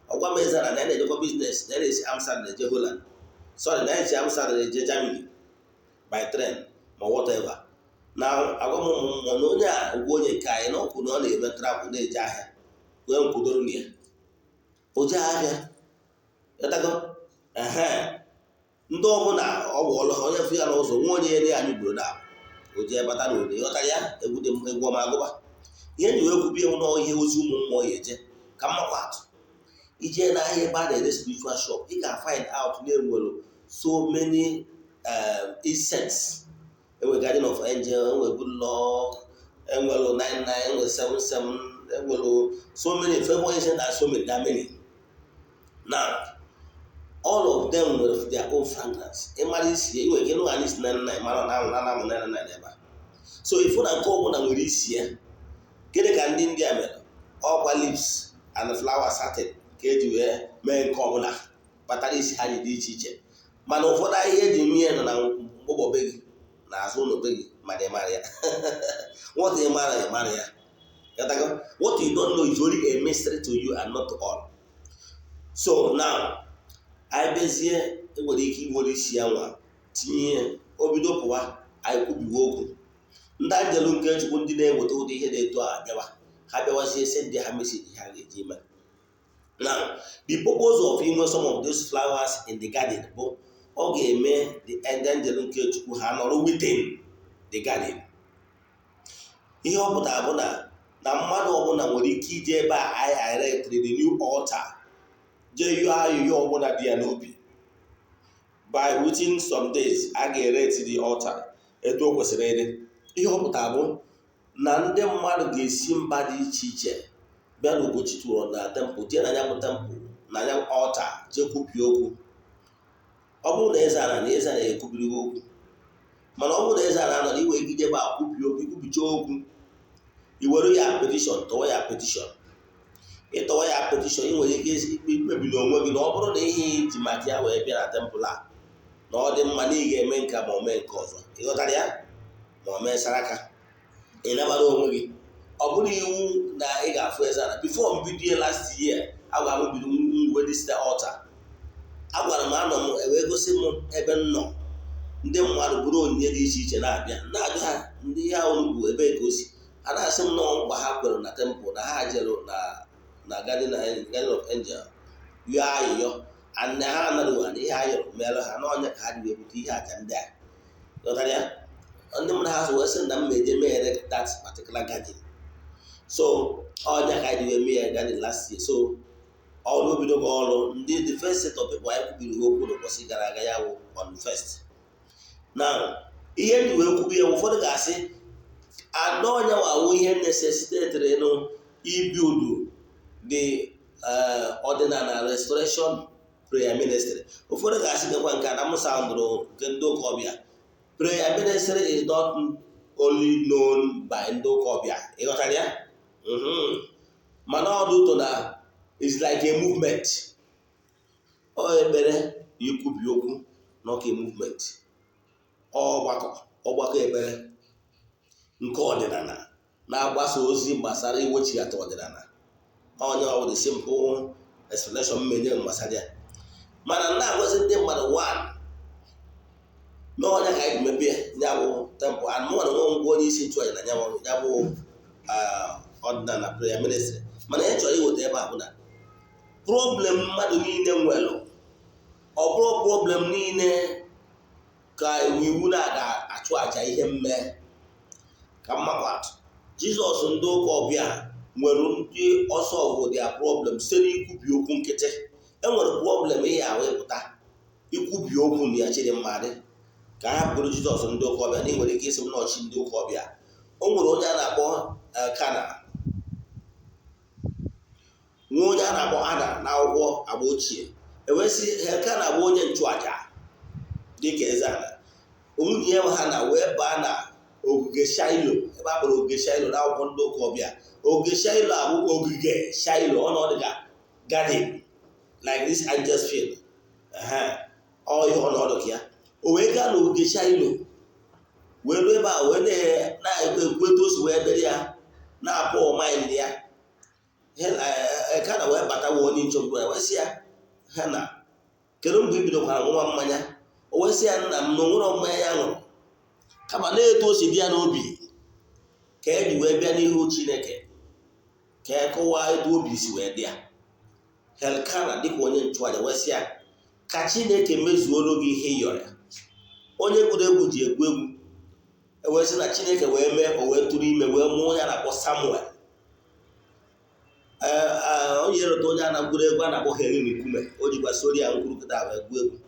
ọgwa m Ezara na ya na-ejekwa business, na ya na-esi Amsterdam na-eje Holland, sorry, na ya esi Amsterdam na-eje Germany by train ma whatever. Na agwa m ụmụ mmụọ na onye a ụgwọ onye nke anyị na ọkwụ na ọ na-eme travel, na-eje ahịa, wee nkwudoro na ya o jee ahịa. Ịtago ehe, ndị ọbụla ọ bụ ọlụ ha, onye fụ ya n'ụzọ, nwa onye ya anyị gburu na o jee bata n'obodo. Ịghọtara ya? Egwu dị egwu ọma. Agụba ihe nji wee kwubie nwe ihe ozi ụmụ mmụọ ya eje. Ka mmakwa atụ, ije n'ahịa ebe a na-ere spiritual shop, ị ga-find out na enwere so many incense. Enwere Guardian of Angel, enwere Good Luck, enwere 99, enwere 77, enwere so many favor incense and so many, that many. Now, all of them nwere their own fragrance. Ịmara isi ya, ị nwere ike ịnụ isi 99, mara na anwụ na anwụ 99 ebe a. So ifu na nke ọbụla nwere isi ya. Gịnị ka ndị India mere? Ọkwa leaves and flower satin ka eji wee mee nke ọbụla kpatara isi ha ji dị iche iche. Mana ụfọdụ ahịhịa eji mie nọ na mgbụgbọ be gị, na azụ ụlọ be gị, mana ị mara ya. What ị mara, ị mara ya. Ghọtago? What you don't know is only a mystery to you and not to all. So now, anyị bezie, enwere ike iwere isi ya nwa tinye, o bido pụwa. Anyị kwubiwe okwu, ndị anjelu nke Chukwu, ndị na-eweta ụdị ihe na-eto a bịawa. Ha bịawazie, send ha message ha ga-eji ime. Now, the purpose of inwe some of those flowers in the garden bụ ọ ga-eme the angel nke Chukwu ha nọrọ within the garden. Ihe ọ pụtara bụ na mmadụ ọbụla nwere ike ije ebe a anyị erectiri the new altar, jee yọọ ayụyọ ọbụla dị ya n'obi. By within some days, a ga-erect the altar etu o kwesịrị ịdị. Ihe ọ pụtara bụ na ndị mmadụ ga-esi mba dị iche iche bịa n'Ugochi tụrụ na temple, jee na ya bụ temple, na ya altar, jee kwupie okwu. Ọ bụrụ na eze ala na eze ala ekwubiri okwu, mana ọ bụrụ na eze ala nọ na iwe ike ebe a kwupie okwu, ikwubicha okwu, i were ya petition, tọwa ya petition. Ịtọwa ya petition, ị nwere ike ikpebi n'onwe gị na ọ bụrụ na ihe iji maka ya wee bịa na temple a na ọ dị mma, na ị ga-eme nke ma o mee nke ọzọ. Ịghọtara ya? Ma o mee saraka, ị nabara onwe gị. Ọ bụrụ iwu na ị ga-afụ eze ala. Before mbido last year, a ga m bido mwuwe this altar. Agwara m, anọ m ewee gosi m ebe m nọ, ndị mmadụ bụrụ onyinye dị iche iche na-abịa, na-ajụ ha ndị ihe ahụ bụ ebe ka o si. A na-asị m nọọ nkwa ha kwere na temple, na ha jere na Garden of Angel yọọ ayịyọ, and ha anaghị na ihe ha yọrọ mere ha n'ọnya ka ha ji wee bute ihe aja ndị a. Ghọtara ya? Ndị mmadụ ha so wee sị na m eje meghere that particular garden. So ọnya ka anyị ji wee mee ya garden last year. So ọrụ obidogo ọrụ. Ndị the first set of people anyị kwubiri ha okwu n'ụbọchị gara aga, ya bụ on first. Now, ihe ndị wee kwubi ya, ụfọdụ ga-asị ada ọnya wawo ihe necessitated nụ ibuild the Ọdịnala Restoration Prayer Ministry. Ụfọdụ ga-asị gakwa nke a na m soundụrụ nke ndị ụka ọbịa. Prayer ministry is not only known by ndị ụka ọbịa, ịghọtara ya? Mana ọ dị ụtọ na is like a movement. Ọ ekpere ikwubi okwu na ọka movement, ọgbakọ ekpere nke ọdịnala na-agbasa ozi gbasara iwechighata ọdịnala. Onye ọ bụ the simple explanation mmenye gbasara ya. Mana na-agwazi ndị mmadụ one n'ọnya ka anyị ji mepee ya bụ temple, and mụ na nwe ngwa onye isi nchụaja na ya bụ Ọdịnala Prayer Ministry. Mana ihe chọrọ iweta ebe a bụ na problem mmadụ niile nwere, ọ bụrụ problem niile ka iwu na-aga achụ aja ihe mme ka mmakwa atụ. Jizọs ndị ụka ọbịa nwere ndị ọsọ bụ their problem site n'ikwubi okwu nkịtị. Enwere problem ihe ahụ ịpụta ikwubi okwu na ya chịrị mmadụ ka ha bụrụ Jizọs ndị ụka ọbịa. Na ị nwere ike isi m n'ọchị ndị ụka ọbịa, o nwere onye a na-akpọ Kana, nwe onye a na-akpọ Ana n'akwụkwọ agba ochie. Ewee sị Elkana bụ onye nchụaja dịka eze ana, nwunye ya ha na wee baa na ogige Shailo, ebe a kpọrọ ogige Shailo n'akwụkwọ ndị ụka ọbịa. Ogige Shailo abụ ogige Shailo, ọnọdụ ka garden like this Angels Field. Ọ ihe ọnọdụ ka ya. O wee gaa n'ogige Shailo, wee ruo ebe a, wee na-ekwu ekwu etu o si wee dịrị ya na-apụ mind ya. Elkana wee bata, wee onye nchọgbu ya, wee sị ya, ha na kedu mgbe i bidokwara nwa mmanya? O wee sị ya, nna m, na onwere mmanya ya ṅụrụ, kama na-etu o si dị ya n'obi ka e ji wee bịa n'ihu Chineke ka e kọwaa etu obi si wee dị ya. Elkana dịka onye nchụaja wee sị ya ka Chineke mezuoro gị ihe ị yọrọ ya. Onye gwuru egwu ji egwu egwu. E wee sị na Chineke wee mee, o wee tụrụ ime, wee mụọ onye a na-akpọ Samuel. Onye erota onye a na-agwuru egwu a na-akpọ Helen Nkume, o jikwa sori ya nkwuru kịta wee gbuo egwu.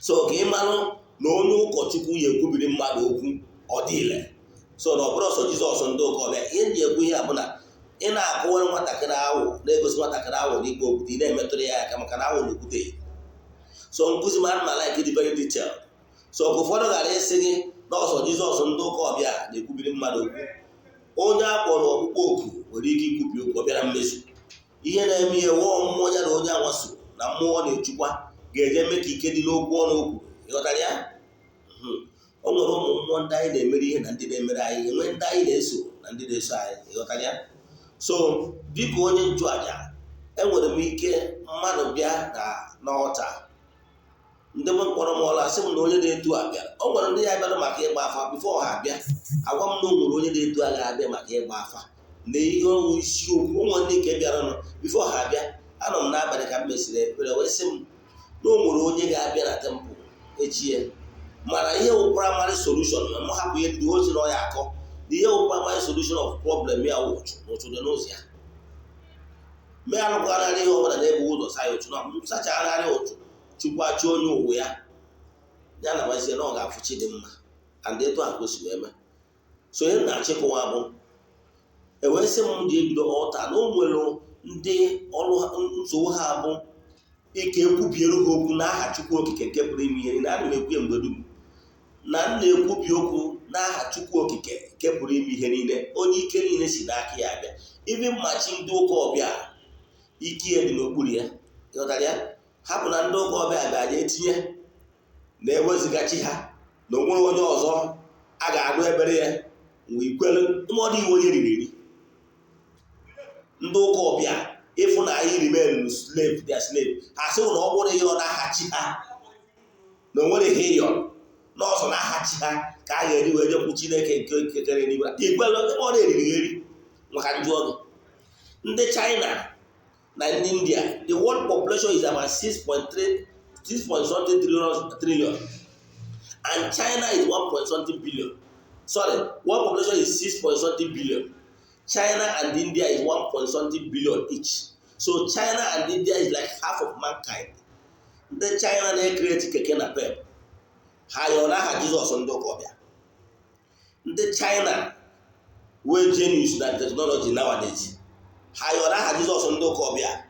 So ka ị marụ na onye ụkọchukwu ya ekwubiri mmadụ okwu, ọ dị ile. So na ọ bụrụ ọsọ Jizọs ndị ụka ọbịa, ihe m ji ekwu ihe a bụ na ị na-akụwara nwatakịrị awụ, na-egosi nwatakịrị awụ n'ikpe okwute, ị na-emetụrụ ya aka maka na awụ na okwute. So nkụzi ma ma like dị very detailed, so ka ụfọdụ ghara ịsị gị na ọsọ Jizọs ndị ụka ọbịa na-ekwubiri mmadụ okwu. Onye a kpọrọ ọkpụkpọ oku nwere ike ikwubi okwu, ọ bịara mmezu. Ihe na-eme ihe wụọ mmụọ ya na onye anwa so na mmụọ na-echukwa ga-eje mee ka ike dị n'okwu ọnụ okwu. Ịghọtara ya? O nwere ụmụ mmụọ ndị anyị na-emere ihe na ndị na-emere anyị ihe, nwee ndị anyị na-eso na ndị na-eso anyị. Ịghọtara ya? So dịka onye nchụaja, enwere m ike mmadụ bịa na n'ọta ndị m kpọrọ m ọrụ, asị m na onye na-etu a bịara. O nwere ndị ya bịara maka ịgba afa. Before ha abịa, agwa m na o nwere onye na-etu a ga-abịa maka ịgba afa na ihe ọnwụ isiokwu. O nwere ndị nke bịaranụ before ha abịa, anọ m n'abalị ka m mesịrị ekpere, wee sị m na o nwere onye ga-abịa na temple echi ya. Mana ihe wụ primary solution na m hapụ ihe dị ozi na ọ ya akọ na ihe wụ primary solution of problem ya wụ ụchụ na ụchụ dị n'ụzọ ya. Mee alụkwararị ihe ọbụla na-ebu ụzọ sa ya ụchụ na m sachagharị ụchụ, chukwu achị onye ụwa ya ya na gbazie na ọ ga-afụ chi dị mma. And etu a ka o si wee mee. So ihe m na-achịkọwa bụ, ewee sị m ji ebido ọta na o nwere ndị ọrụ nsogbu ha bụ ike ekwubiere ha okwu n'aha Chukwu Okike nke pụrụ ime ihe niile. Ana m ekwu ya mgbe dum na m na-ekwubi okwu n'aha Chukwu Okike nke pụrụ ime ihe niile, onye ike niile si n'aka ya abịa. Ibi mmachi ndị ụka ọbịa, ike ya dị n'okpuru ya. Ịghọtara ya? Hapụ na ndị ụka ọbịa bịa je etinye na-ewezigachi ha na onwere onye ọzọ a ga-anụ ebere ya mgbe ikwelu mmadụ iwe onye riri eri. Ndị ụka ọbịa Ịfụ na anyị remain slave, their slave. Ha sị na ọ bụrụ ihe ọ na-aha chi ha na o nwere ihe ịyọrọ n'ọsọ n'aha chi ha ka a ga-eri wee jekwu Chineke nke kekere n'igwe. Ikwelu ebe ọ na-eriri eri maka njụ oge. Ndị China na ndị India, the world population is about 6.3, 6 point something trillion, and China is 1 point something billion. Sorry, world population is 6 point something billion. China and India is 1 point something billion each. So China and India is like half of mankind. Ndị China na-ecreate keke NAPEP, ha yọrọ n'aha Jizọs ndị ụka ọbịa. Ndị China wee genius na technology nowadays, ha yọrọ n'aha Jizọs ndị ụka ọbịa.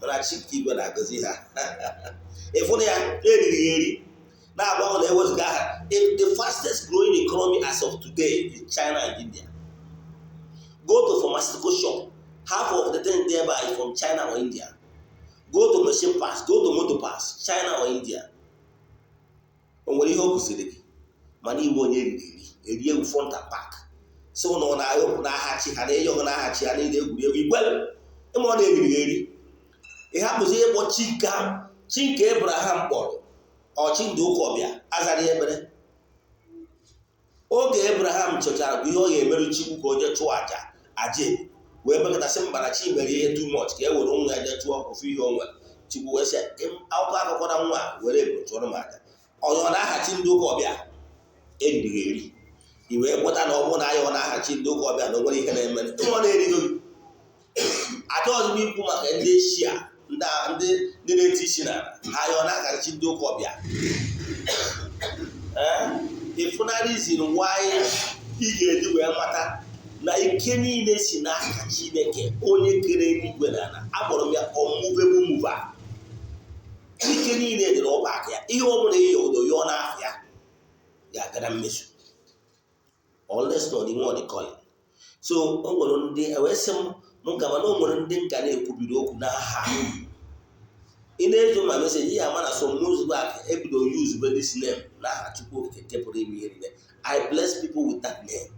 Mana Chike igwe na-agọzi ha. Ịfụna ya na-eriri ya eri na-agbanwe na ewezụga aha. The fastest growing economy as of today is China and India. Go to pharmaceutical shop, half of the thing there buy is from China or India. Go to machine parts, go to motor parts, China or India. O nwere ihe o kụziri gị, mana iwe onye eriri eri eri ewu front and back, so na ọ na-ayọpụ n'aha chi ha na ịyọgụ n'aha chi ha niile egwuregwu. Igwe ịma ọ na-eriri eri, ị hapụzi ịkpọ chi nke ahụ, chi nke Abraham kpọrọ ọchị ndị ụka ọbịa azara ya ekpere. Oge Abraham chọchara bụ ihe ọ ga-emerụ Chukwu ka o jee chụọ aja aja ebu wee mekọtasị mba na chi mere ihe too much ka e were nwa ya jee chụọ ofu ihe o nwere. Chukwu wee sị, akwụkwọ akụkọ na nwa a were ebu chụọrọ m aja ọyọ na aha chi ndị ụka ọbịa eriri eri. I wee kweta na ọ bụrụ na ayọ na aha chi ndị ụka ọbịa na o nwere ihe na-eme ọ na-erigo gị. Achọghịzi m ikwu maka ndị Eshia, ndị ndị na-eti isi na ha ayọ na aka chi ndị ụka ọbịa. Ee, ịfụna reason why ị ga-eji wee mata na ike niile si n'aka Chineke onye kere eluigwe na ala. Akpọrọ m ya unmovable mover. Ike niile dị n'ọba aka ya. Ihe ọ bụla ihe odo yọọ n'afọ ya ga-aga na mmezu, unless not the one calling. So o nwere ndị wee sị m m gaba na o nwere ndị nka na-ekwubiri okwu n'aha. Ị na-ezo ma message ihe ama na some months back ebido use this name, n'aha Chukwu Okike nke pụrụ ime ihe niile. I bless people with that name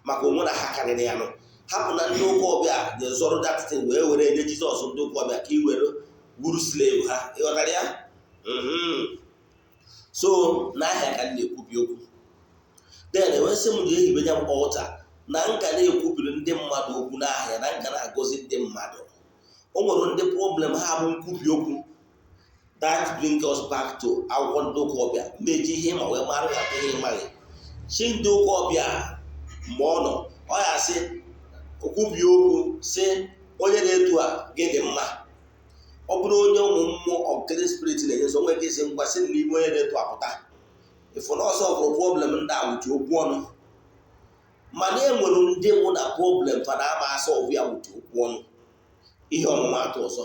maka onwe na ha karịrị ya nụ. Hapụ na ndị ụka ọbịa ga-ezọrọ that thing wee were nye Jizọs ndị ụka ọbịa ka ị were wuru slave ha. Ịghọtara ya? So n'ahịa ka m na-ekwubi okwu, then ewesị m ji ehibe ya m altar na nka na-ekwubiri ndị mmadụ okwu n'ahịa na nka na-agọzi ndị mmadụ. O nwere ndị problem ha bụ nkwubi okwu. That bring us back to akwụkwọ ndị ụka ọbịa mmeji ihe ma wee mara ya ihe ịmaghị chi ndị ụka ọbịa. Mgbe ọ nọ ọ ya sị okwubi okwu sị onye na-etu a gị dị mma. Ọ bụrụ onye ụmụ mmụọ ọkere spirit na-enye nso nwere ike isi ngwa sị n'ime onye na-etu apụta. Ịfụ na ọsọ fụrụ problem ndị a wutu okwu ọnụ, mana e nwere ndị bụ na problem fa na ama asa ọbụ ya wutu okwu ọnụ. Ihe ọmụmatụ ọzọ,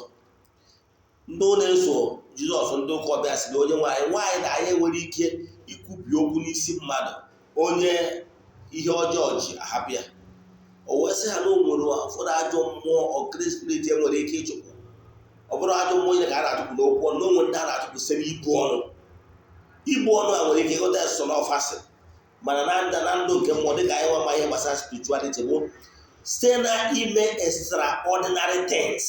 ndị na-eso Jizọs ndị ụka ọbịa sị na onye nwaanyị nwaanyị na anyị nwere ike ikwubi okwu n'isi mmadụ onye ihe ọjọọ ji ahapụ ya. O wee sị ha na o nwere ụfọdụ ajọ mmụọ ọkiri spirit e nwere ike ịchụpụ. Ọ bụrụ ajọ mmụọ onye ka a na-achụpụ n'okwu ọnụ, na onwe ndị a na-achụpụ site n'ibu ọnụ. Ibu ọnụ a nwere ike ịghọta ya so n'ọfasị, mana na ndụ na ndụ nke mmụọ, dịka anyị nwa ma ihe gbasara spirituality bụ site na ime extraordinary things.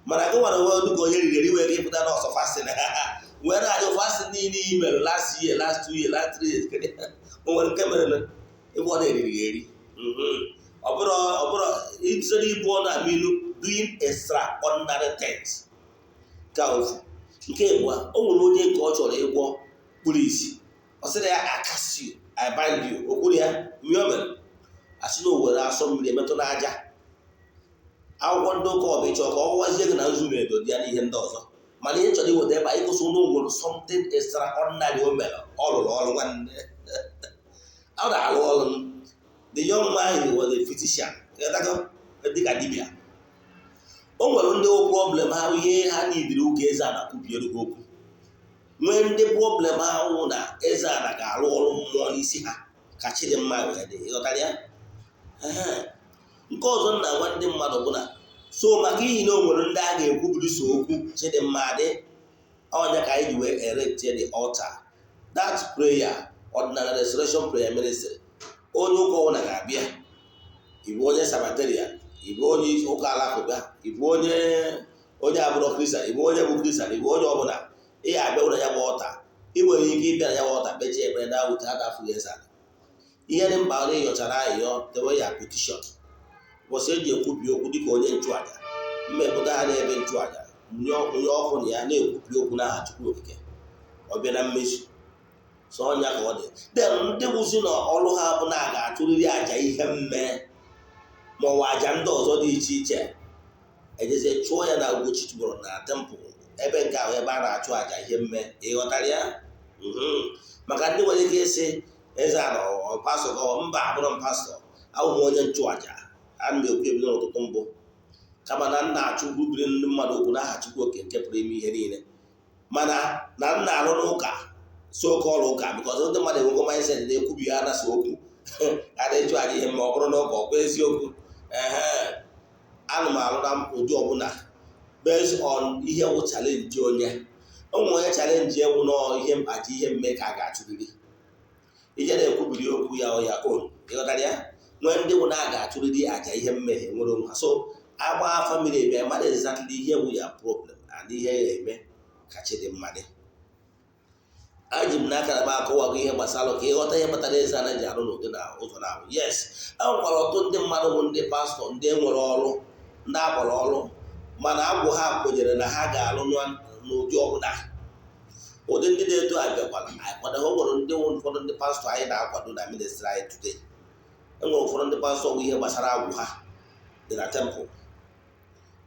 Mana gị nwere onwe dịka onye riri eri wee gị pụta n'ọsọ fasting wee na-ajụ fasting niile i mere last year, last 2 years, last 3 years, o nwere nke mere ebe ọ na-eriri eri. Ọ bụrụ site n'ibu ọnụ aminu doing extraordinary things ka ofu nke abụọ. O nwere onye nke ọ chọrọ ịgwọ kpuru isi, ọ sịrị ya, "I cast you, I bind you." O kwuru ya mmiri o mere asị na o were asọ mmiri emetụ n'aja. Akwụkwọ ndị ụka ọbịa chọrọ ka ọ gwazie gị na nzu na edo dị ya n'ihe ndị ọzọ, mana ihe chọrọ iweta ebe anyị gosi na o nwere something extraordinary o mere. Ọ rụrụ ọrụ nwanne, ọ na-arụ ọrụ. The young man was a physician dịka dibịa. O nwere ndị problem ha ihe ha nidiri ụka eze ana kwubiere ha okwu, nwee ndị problem ha wụ na eze ana ga-arụ ọrụ mmụọ n'isi ha ka Chidimma wee dị. Ịghọtara ya? Nke ọzọ m na-agwa ndị mmadụ bụ na so maka ihi na o nwere ndị a ga-ekwubiri so okwu Chidimma dị ọnya ka anyị ji wee erect the altar, that prayer, Ọdịnala Restoration Prayer Ministry. Onye ụka ọbụla ga-abịa. Ịbụ onye Sabbatarian, Ị bụ onye ụka alakụba, ị bụ onye abụrọ Christian, ị bụ onye bụ Christian, ị bụ onye ọbụla, ị ga-abịa ụlọ ya bụ altar. Ị nwere ike ịbịa na ya bụ altar, kpechie ekpere na wute aka afụ eze ala. Ihe dị mkpa na ịyọchara ayịyọ, dewe ya petition. Ụbọchị eji ekwubi okwu, dịka onye nchụaja, mmepụta ha n'ebe nchụaja, mụnye ọkụ na ya, na-ekwubi okwu n'aha Chukwu Okike, ọ bịa na mmezu. So ọnya ka ọ dị. Then ndị wụzi na ọrụ ha bụ na a ga-achụrịrị àjà ihe mme ma ọ bụ àjà ndị ọzọ dị iche iche, ejezie chụọ ya na Ugochi tubelu na temple, ebe nke ahụ ebe a na-achụ àjà ihe mme. Ịghọtara ya? Maka ndị nwere ike ịsị, "Eze a nọ pastor?" Ka mba, abụrụ m pastor, abụ m onye nchụàjà. Ana m ekwu ebido n'ụtụtụ mbụ, kama na nna achụ biri ndị mmadụ okwu n'aha Chukwu Oke nke pụrụ ime ihe niile, mana na m na-arụ n'ụka, so called ụka, because ndị mmadụ enwego mindset na-ekwubi ya anasa okwu a na-eju aja ihe ma ọ bụrụ na ụka ọkwa eziokwu. Ehe, ana m arụ na ụdị ọbụla based on ihe wụ challenge onye o nwere. Onye challenge ewu nọ ihe mkpaji ihe mme ka a ga-achụrịrị ije na-ekwubiri okwu ya ya on. Ịghọtara ya? Nwee ndị bụ na a ga-achụrịrị aja ihe mmehie nwere onwe ha. So agba family ebe mmadụ exactly ihe bụ ya problem and ihe ya eme ka chi dị mma dị. Aji m n'aka na m akọwago ihe gbasara ka ịghọta ihe kpatara eze ana ji arụ n'ụdị na ụzọ na ahụ. Yes, e nwekwara ọtụtụ ndị mmadụ bụ ndị pastor, ndị nwere ọrụ, ndị akpọrọ ọrụ, mana agwụ ha kwenyere na ha ga-alụ n'ụdị ọbụla. Ụdị ndị na-eto abịakwala anyị kwado ha. O nwere ndị ụfọdụ ndị pastor anyị na-akwado na ministry anyị today. E nwere ụfọdụ ndị pastor bụ ihe gbasara agwụ ha dị na temple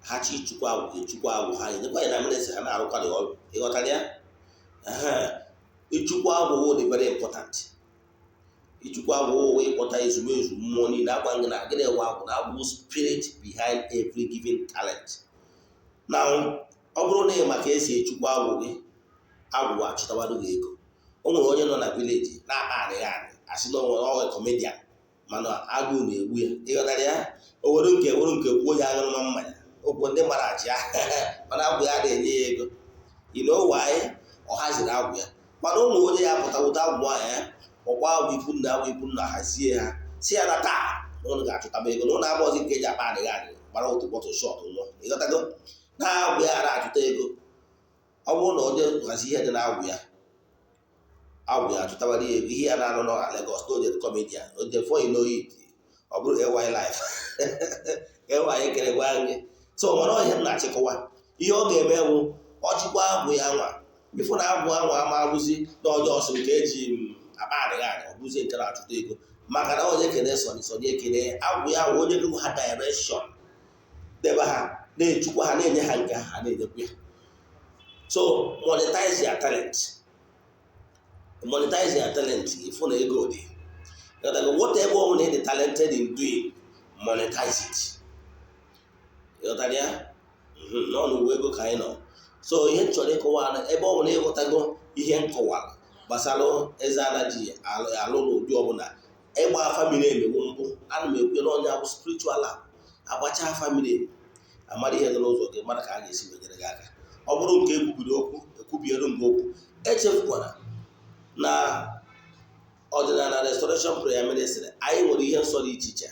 ha, chi chukwu agwụ echukwu agwụ ha, enyekwa ya na ministry ha na-arụkwa dị ọrụ. Ịghọtara ya? Ịchukwu agwụ dị very important. Ịchukwu agwụ ịkpọta ezumezu mmụọ niile. Agwa gị na gịnị ewe agwụ? Na agwụ, spirit behind every given talent. Na ọ bụrụ na ị maka esi echukwu agwụ gị, agwụ achụtawado gị ego. O nwere onye nọ na village na-akpa anịghị anị, asị na onwere ọghọ comedian, mana agụụ na-egbu ya. Ịghọtara ya? O were nke kwuo ya aṅụrụma mmanya okwu ndị mara achị ya, mana agwụ ya na-enye ya ego. You know why? Ọ haziri agwụ ya. Mana ụmụ onye ya pụta wụta agwụ ahụ ya, ọkwa agwụ ikwu nna, agwụ ikwu nna, hazie ha, si ya na taa na ụnụ ga-achụtaba ego, na ụnụ abụọzi nke eji akpa adịghị adị gbara otu bottle shot nwụọ. Ịghọtago? Na agwụ ya na-achụta ego. Ọ bụrụ na onye hazi ihe dị na agwụ ya, agwụ ya achụtabara ya ego. Ihe ya na-anụ nọ na Lagos na oje comedian oje, before you know it, ọ bụrụ AY life AY kere gwa gị. So mana ihe m na-achịkọwa, ihe ọ ga-eme bụ ọchịkwa agwụ ya nwa ịfụ na agwụ anwa ama abụzi na ọjọọ sị nke eji akpa adịghị adị, ọ bụzie nke na-achụta ego, maka na onye kene sọni sọni ekene agwụ ya wụ onye gị ha direction debe ha, na-echukwa ha, na-enye ha nke ha na-enyekwa ya. So monetize your talent, monetize your talent. Ịfụ na ego dị. Whatever ọ bụla ị dị talented in doing, monetize it. Ịghọtara ya? N'ọnụ uwe ego ka anyị nọ. So ihe m chọrọ ịkọwa na ebe ọ bụla ịghọtago ihe m kọwara gbasara eze ana ji alụ n'ụdị ọbụla, ịgba afa miri emi bụ mbụ. Ana m ekwe na onye bụ spiritual lab, agbacha afa miri emi, amara ihe dị n'ụzọ gị, mara ka a ga-esi wenyere gị aka. Ọ bụrụ nke ekwubiri okwu, ekwubiere mgbe okwu. Echefukwara na Ọdịnala Restoration Prayer Ministry, anyị nwere ihe nsọ dị iche iche.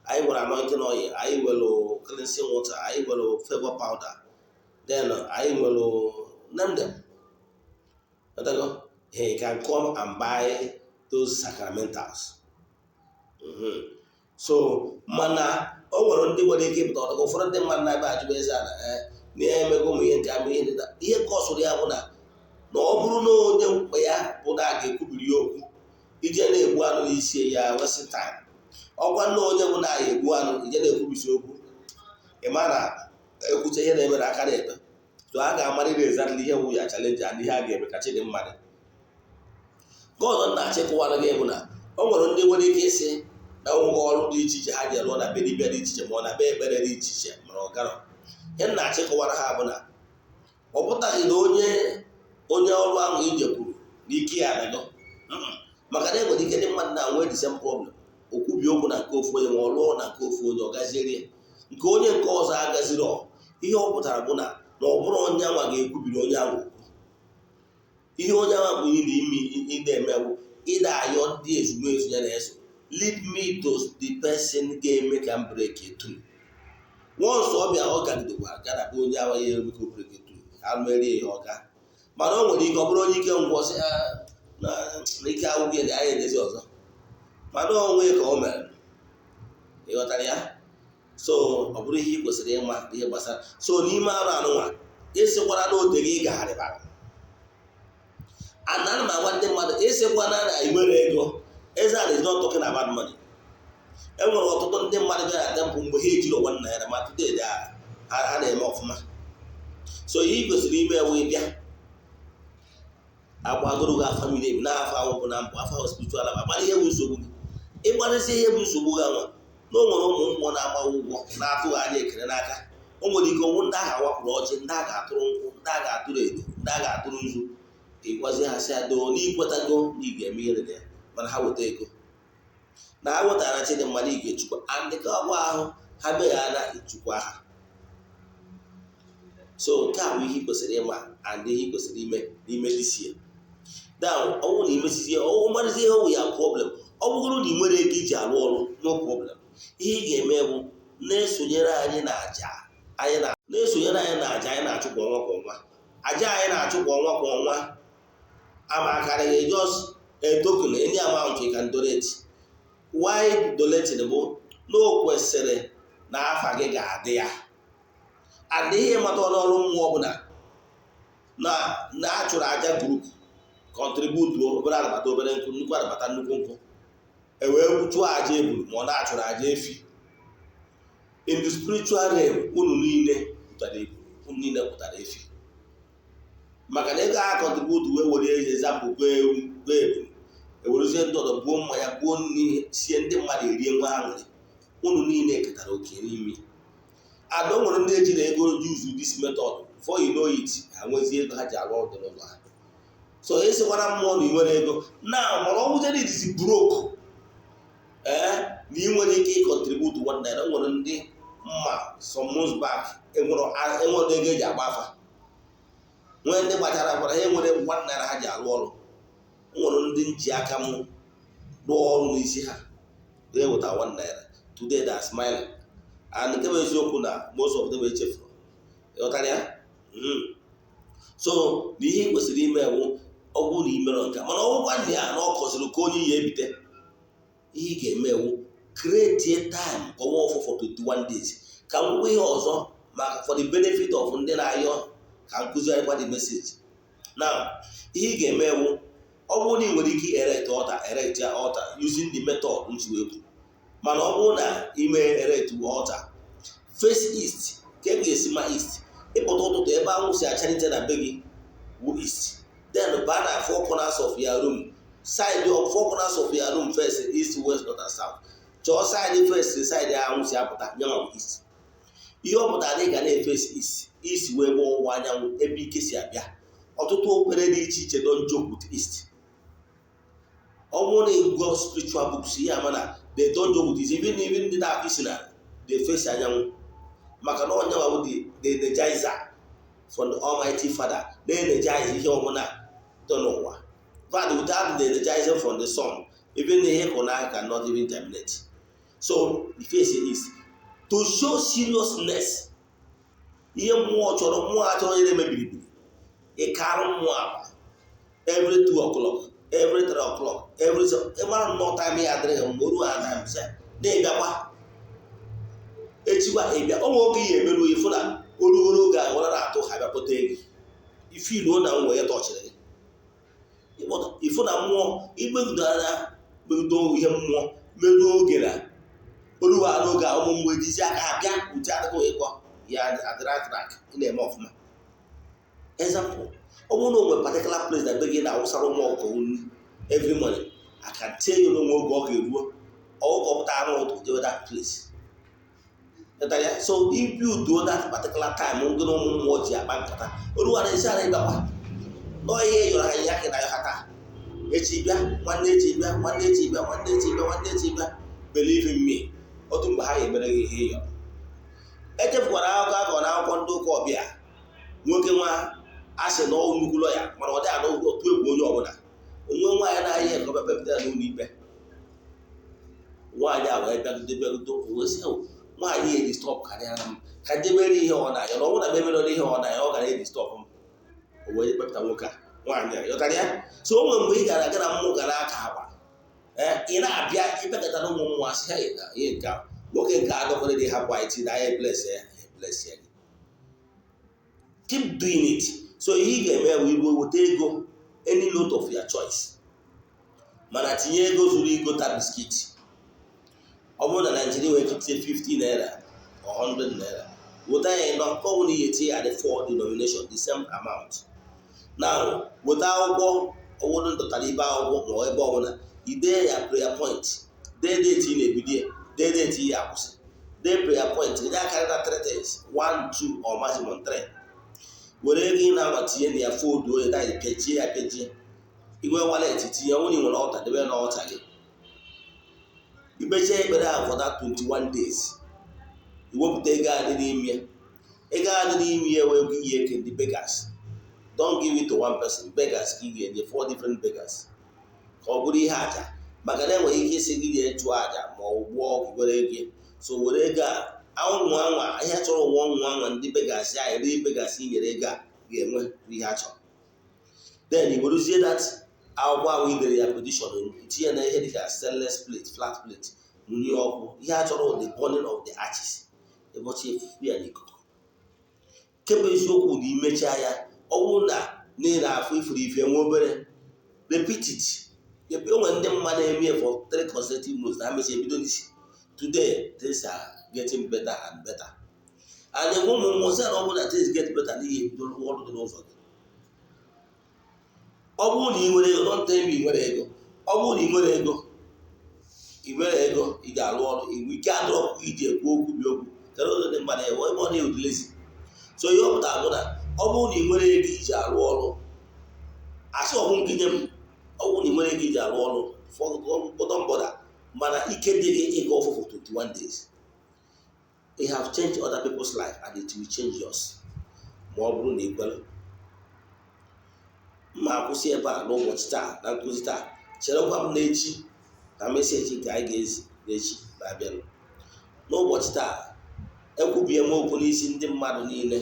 Anyị nwere anointing oil, anyị nwere cleansing water, anyị nwere favor powder, then anyị nwere, name them. You can come and buy those sacramentals. So mana o nwere ndị nwere ike ịpụta ọtụtụ. Ụfọdụ ndị mmadụ na-abịa ajụba eze ala na ya emego ụmụ ihe nke ama ihe ndị ihe ka ọ sụrụ ya bụ na na ọ bụrụ na onye mkpa ya bụ na a ga-ekwubiri ya okwu ije na-egbu anụ n'isi ya, wasting time. Ọkwa nna onye bụ na ya egbu anụ ije na-ekwubisi okwu, ị ma na ekwuche ihe na-eme na aka na-ekpe. So a ga-amarịrị exactly ihe wụ ya challenge and ihe a ga-eme ka chi dị mmadụ. Nke ọzọ na-achịkọwara gị bụ na o nwere ndị nwere ike ịsị na ngwa ọrụ dị iche iche ha ji alụọ na be dibịa dị iche iche ma ọ na be ekpere dị iche iche, mana ọ garọ. Ihe m na-achịkọwara ha bụ na ọ pụtaghị na onye ọrụ ahụ ije kwuru na ike ya adago, maka na enwere ike ndị mmadụ na-enwe the same problem. Okwubi okwu na nke ofu onye ma ọ lụọ na nke ofu onye, ọ gaziere ya, nke onye nke ọzọ agaziri. Ọ ihe ọ pụtara bụ na ọ bụrụ onye anwa ga-ekwubiri onye ahụ okwu. Ihe onye anwa bụ ime ime ide emewu ịda ayọ ndị ezumezu ya na-eso, lead me to the person ga-eme ka m break through. Once ọ bịa, ọ gagidekwa gara bụ onye ahụ ya emeko breakthrough, ha merie ihe ọga. Mana o nwere ike ọ bụrụ onye ike ngwọ, sị na ike agwụghị ya, anyị edezi ọzọ. Mana onwe ka o mere, ịghọtara ya? So ọ bụrụ ihe ị kwesịrị ịma ihe gbasara. So n'ime arụ anụnwa, ịsịkwara na ote gị gagharịbara, ana m agwa ndị mmadụ, ịsịkwana na ị nwere ego. Eze is not talking about money. E nwere ọtụtụ ndị mmadụ bịara na temple mgbe ha ejiri ₦1, ma today ha na-eme ọfụma. So ihe ị kwesịrị ime ewu, ịbịa agbagoro gị afa miri emi n'afọ ahụ bụ na mbụ afọ ahụ spiritual, agbara ihe bụ nsogbu gị. Ịgbarịsị ihe bụ nsogbu gị anwa na o nwere ụmụ mmụọ na-agbawa ụgwọ na-atụghị anya ekele n'aka. O nwere ike ọnwụ ndị agha wapụrụ ọjị, ndị a ga-atụrụ nkwụ, ndị a ga-atụrụ edo, ndị a ga-atụrụ nzu. Ịgwazi ha sị adoo n'ikwetago na ị ga-eme ihe dị ya, mana ha weta ego na ha wetara Chidimma na ị ga-echukwa andị ka ọgwa ahụ ha mee ya na echukwa ha. So nke a bụ ihe ị kwesịrị ịma and ihe ị kwesịrị ime n'ime this year. Now, ọ bụrụ na imesizie ọwụ marịzie ihe ọwụ ya problem, ọ bụgoro na ị nwere ego iji arụ ọrụ, no problem. Ihe ị ga-eme bụ na-esonyere anyị na aja anyị na na-esonyere anyị na aja anyị na-achụ kwa ọnwa kwa ọnwa. Aja anyị na-achụ kwa ọnwa kwa ọnwa ama akarịghị just a token, any amount you can donate. Why donating bụ na o kwesịrị na afa gị ga-adị ya. And ihe ịmata ọrụ mmụọ bụ na na achụrụ aja, group contribute obere arabata obere nkụ, nnukwu arabata nnukwu nkụ, e wee chụọ aja eburu ma ọ na-achụrụ aja efi. In the spiritual realm, unu niile pụtara ebu, unu niile pụtara efi, maka na ego ha contribute wee were eze zapụ goo ewu, goo eburu, ewerezie ndị ọzọ buo mmanya, buo nri, sie, ndị mmadụ erie nwa aṅụrị. Unu niile ketara oke n'ime ada. O nwere ndị ejiri ego use this method. Before you know it, ha nwezie ego ha ji arụ ọrụ dị n'ụlọ ha. So esikwara mmụọ na ị nwere ego na mana ọ bụzie na it broke, ee, na ị nwere ike ịcontribute ₦1. O nwere ndị mma some months back enwere ego eji agba afa, nwee ndị gbachara agbara, ha enwere ₦1 ha ji arụ ọrụ. O nwere ndị nji aka m rụọ ọrụ n'isi ha eweta ₦1. Today they are smiling. And nke bụ eziokwu na most of them echefuru, ịghọtara ya? So na ihe ị kwesịrị ime bụ, ọ bụrụ na ị mere nke, mana ọgwụkwa ndị a na ọ kọziri ka onye ya ebite, ihe ị ga-eme ewu, create a time ka ọnwa ọfụ for 21 days. Ka m gwụkwa ihe ọzọ maka for the benefit of ndị na-ayọ ka nkụzigharịkwa the message. Now, ihe ị ga-eme ewu, ọ bụrụ na ị nwere ike erect altar, erect ya altar using the method nsi wee mana ọ bụrụ na ime erect altar face east, ka e ga-esi ma east, ịpụta ụtụtụ, ebe anwụ si achalite na be gị wu east. Then baa na four corners of your room, side of four corners of your room, first east, west, north and south. Chọọ side first, side anwụ si apụta, nyanwa bụ east. Ihe ọ pụtara na ị ga na-eface east, east wee bụ ọwụwa anyanwụ, ebe ike si abịa. Ọtụtụ okpere dị iche iche don joke with east. Ọ bụrụ na ị gụọ spiritual books, ihe ama na they don't joke with east. Even ndị na-akụ isi na they face anyanwụ, maka na onye bụ the energizer from the Almighty Father na-energize ihe ọbụla dị n'ụwa. But without the energizer from the sun, even ihe ịhụnanya cannot even germinate. So the face is to show seriousness. Ihe mmụọ chọrọ, mmụọ achọrọ onye na-eme biribiri. Ịkarụ mmụọ agba every 2 o'clock, every 3 o'clock, every ịmara nnọọ time ya adịrịghị mgbe o ruo ha time sị na-ịbịakwa echikwa ịbịa. O nwere oge ihe emerụ, ịfụ na orugoro oge a nwere na-atụ ha bịakpọta ego, ifiluo na nwe ya tọchịrị gị. Ịfụ na mmụọ imegido anya megido ihe mmụọ meruo oge na oruwa n'oge a, ụmụ mmụọ ejizi aka abịa uche adịghị ịkọ ya adịrị track. Ị na-eme ọfụma. Example, ọ bụrụ na o nwere particular place na be gị na-awụsara ụmụ ọkụkọ nri every morning, I can tell you na onwe oge ọ ga-eruo, ọkụkọ pụta n'ụtụ jewe that place. Ịghọtara ya? So if you do that particular time, ndị na ụmụ mmụọ ji akpa nkata oruwa na esi ara ịbịakwa nọọ ihe yọrọ ha, ihe aka na ha taa, echi bịa, nwanne echi bịa, nwanne echi bịa, nwanne echi bịa, nwanne echi bịa. Believe in me, otu mgbe ha ga-emere gị ihe ịyọrọ. Echefukwara akụkọ akọ na akwụkwọ ndị ụka ọbịa. Nwoke nwa a sị na ọ nnukwu lọya, mana ọ dị anụ otu egwu onye ọbụla. Onwe nwaanyị na-ahịa ka ọ bịa kpepụta ya n'ụlọ ikpe. Nwaanyị a wee bịagide bịagide, o wee sị, Nwaanyị e disturb karịara m ka jebere ihe ọ na-aya na ọ bụrụ na m emere ihe ọ na-aya, ọ gara e disturb m. O wee kpepụta nwoke a, nwaanyị a yọtara ya. So o nwere mgbe ị gara aga na mmụọ gara aka agba. Ee, ị na-abịa ịbịakọta na ụmụ mmụọ, asị ha ihe nke a, nwoke nke a dọkwara dị, hapụ anyị tinye anyị, bless ya, bless ya. Keep doing it. So ihe ị ga-eme bụ iruo, weta ego, any note of your choice, mana tinye ego zuru igota biscuit. Ọ bụrụ na Naijiria nwere ike itinye 50 naira or 100 naira, weta ya ịnọ nke ọ bụla ihe etinye ya dị, four denomination, the same amount. Now weta akwụkwọ ọwụrụ ndọtara ibe akwụkwọ ma ebe ọbụla idee ya prayer point, dee date ị na-ebido ya, dee date ị ya akwụsị, dee prayer point nye akarị na three things, one, two or maximum three. Were ego ị na-anwa tinye na ya, fold onye dai, pịachie ya, pịachie. Inwe wallet, tinye. Onye nwere ọta, debe na ọta gị. Ikpechie ekpere ahụ for that 21 days, iwepụta ego a dị n'ime ya. Ego a dị n'ime ya wee ego ihe eke ndị beggars. Don't give it to one person. Beggars ka ị ga-enye, four different beggars, ka ọ bụrụ ihe aja, maka na enwere ike isi gị jee chụọ aja ma ọ gbuo ọgwụ. Were ego, so were ego a anwụ anwa ihe chọrọ ụwa ọnwụ anwa. Ndị beggars ahụ, ndị beggars i nyere ego a ga-enwe ihe a chọrọ. Then i werezie that akwụkwọ ahụ i dere ya petition, tinye na ihe dịka stainless plate, flat plate, mụnye ọkụ. Ihe a chọrọ, the burning of the ashes, ụbọchị efufu ya n'ikuku. Kemgbe eziokwu na imechaa ya, ọ bụrụ na niile afụ ifuru ife nwa obere, repeat it. O nwere ndị mmadụ na-eme for 3 consecutive months na ha mechaa ebido n'isi. Today things are getting better and better, and enwe ụmụ mmụọ sị na ọ bụrụ na things get better, n'ihi ebido rụwa ọrụ dị n'ụzọ gị. Ọ bụrụ na ị nwere ego, don't tell me ị nwere ego. Ọ bụrụ na ị nwere ego, ị nwere ego ị ga-arụ ọrụ iwu, ike adọrọ iji ekwu okwu bi okwu kedu ụzọ dị mmadụ ewe ebe ọ na-edulezi. So ihe ọ pụtara bụ na ọ bụrụ na ị nwere ego iji arụ ọrụ, asị ọbụ nke nye m, ọ bụrụ na ị nwere ego iji arụ ọrụ bọdọ mbọda, mana ike dị gị ịga ọfụ for 21 days, you have changed other people's life and it will change yours, ma ọ bụrụ na ị kwere. Mma akwụsị ebe a n'ụbọchị taa na nkụzi taa. Cherekwa m n'echi na message nke anyị ga-ezi n'echi na-abịanụ. N'ụbọchị taa, ekwubie m okwu n'isi ndị mmadụ niile,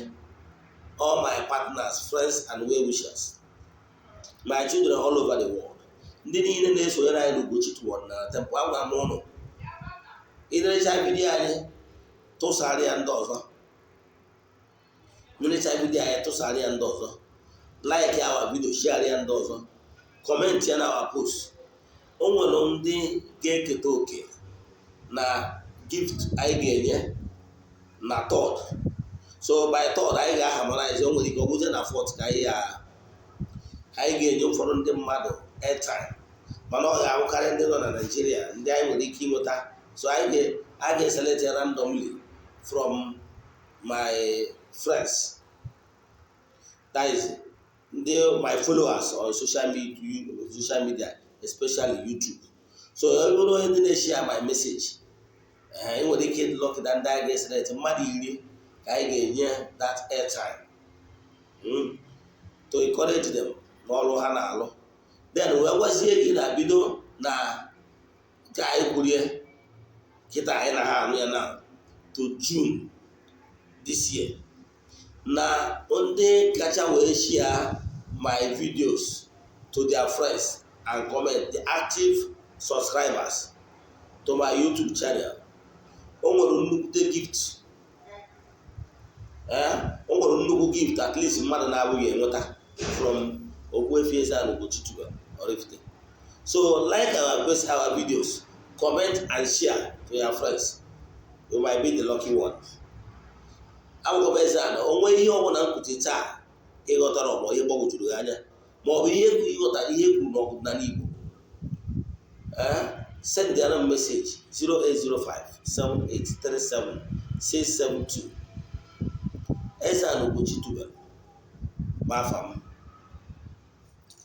all my partners, friends and well wishers, my children all over the world, ndị niile na-esonyere anyị n'Ugochi na Temple. Agwa m ụnụ, ịnerecha video anyị, tụsara ya ndị ọzọ. Nerecha video anyị, tụsara ya ndị ọzọ. Like our video, share ya ndị ọzọ, comment ya na our post. O nwere ndị ga-eketa oke na gift anyị ga-enye na third. So by third anyị ga-aharmonize. O nwere ike ọ bụzie na fourth ka anyị anyị ga-enye ụfọdụ ndị mmadụ airtime, mana ọ ga-abụkarị ndị nọ na Nigeria, ndị anyị nwere ike ịnweta. So anyị ga-eselect randomly from my friends, that is ndị my followers on social media, especially YouTube. So ọ bụrụ onye ndị na-eshare my message, ị nwere ike lọkịta ndị anyị ga-eselect, mmadụ 10 ka anyị ga-enye that airtime to encourage them n'ọrụ ha na-alụ. Then wee gwazie gị na bido na nke anyị kwurie kịta, anyị na ha anụ ya na to June this year, na ndị kacha wee share my videos to their friends and comment, the active subscribers to my YouTube channel, o nwere nnukwute gift. O nwere nnukwu gift at least mmadụ na-abụghị enweta from Ogbuefi Eze-Ana Ugochi tubelu Oraifite. So like our videos, comment and share to your friends. You might be the lucky one. Abụkwa m Eze-Ana. Onwe ihe ọbụla nkuzi taa ịghọtara, ọgbọ ihe gbagwojuru gị anya, ma ọ bụ ihe ịghọtara ihe kwuru n'ọdịnala Igbo, send the other message 0805 7837 672. Eze-Ana Ugochi tubelu bụ afa m.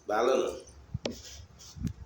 Daalụnụ.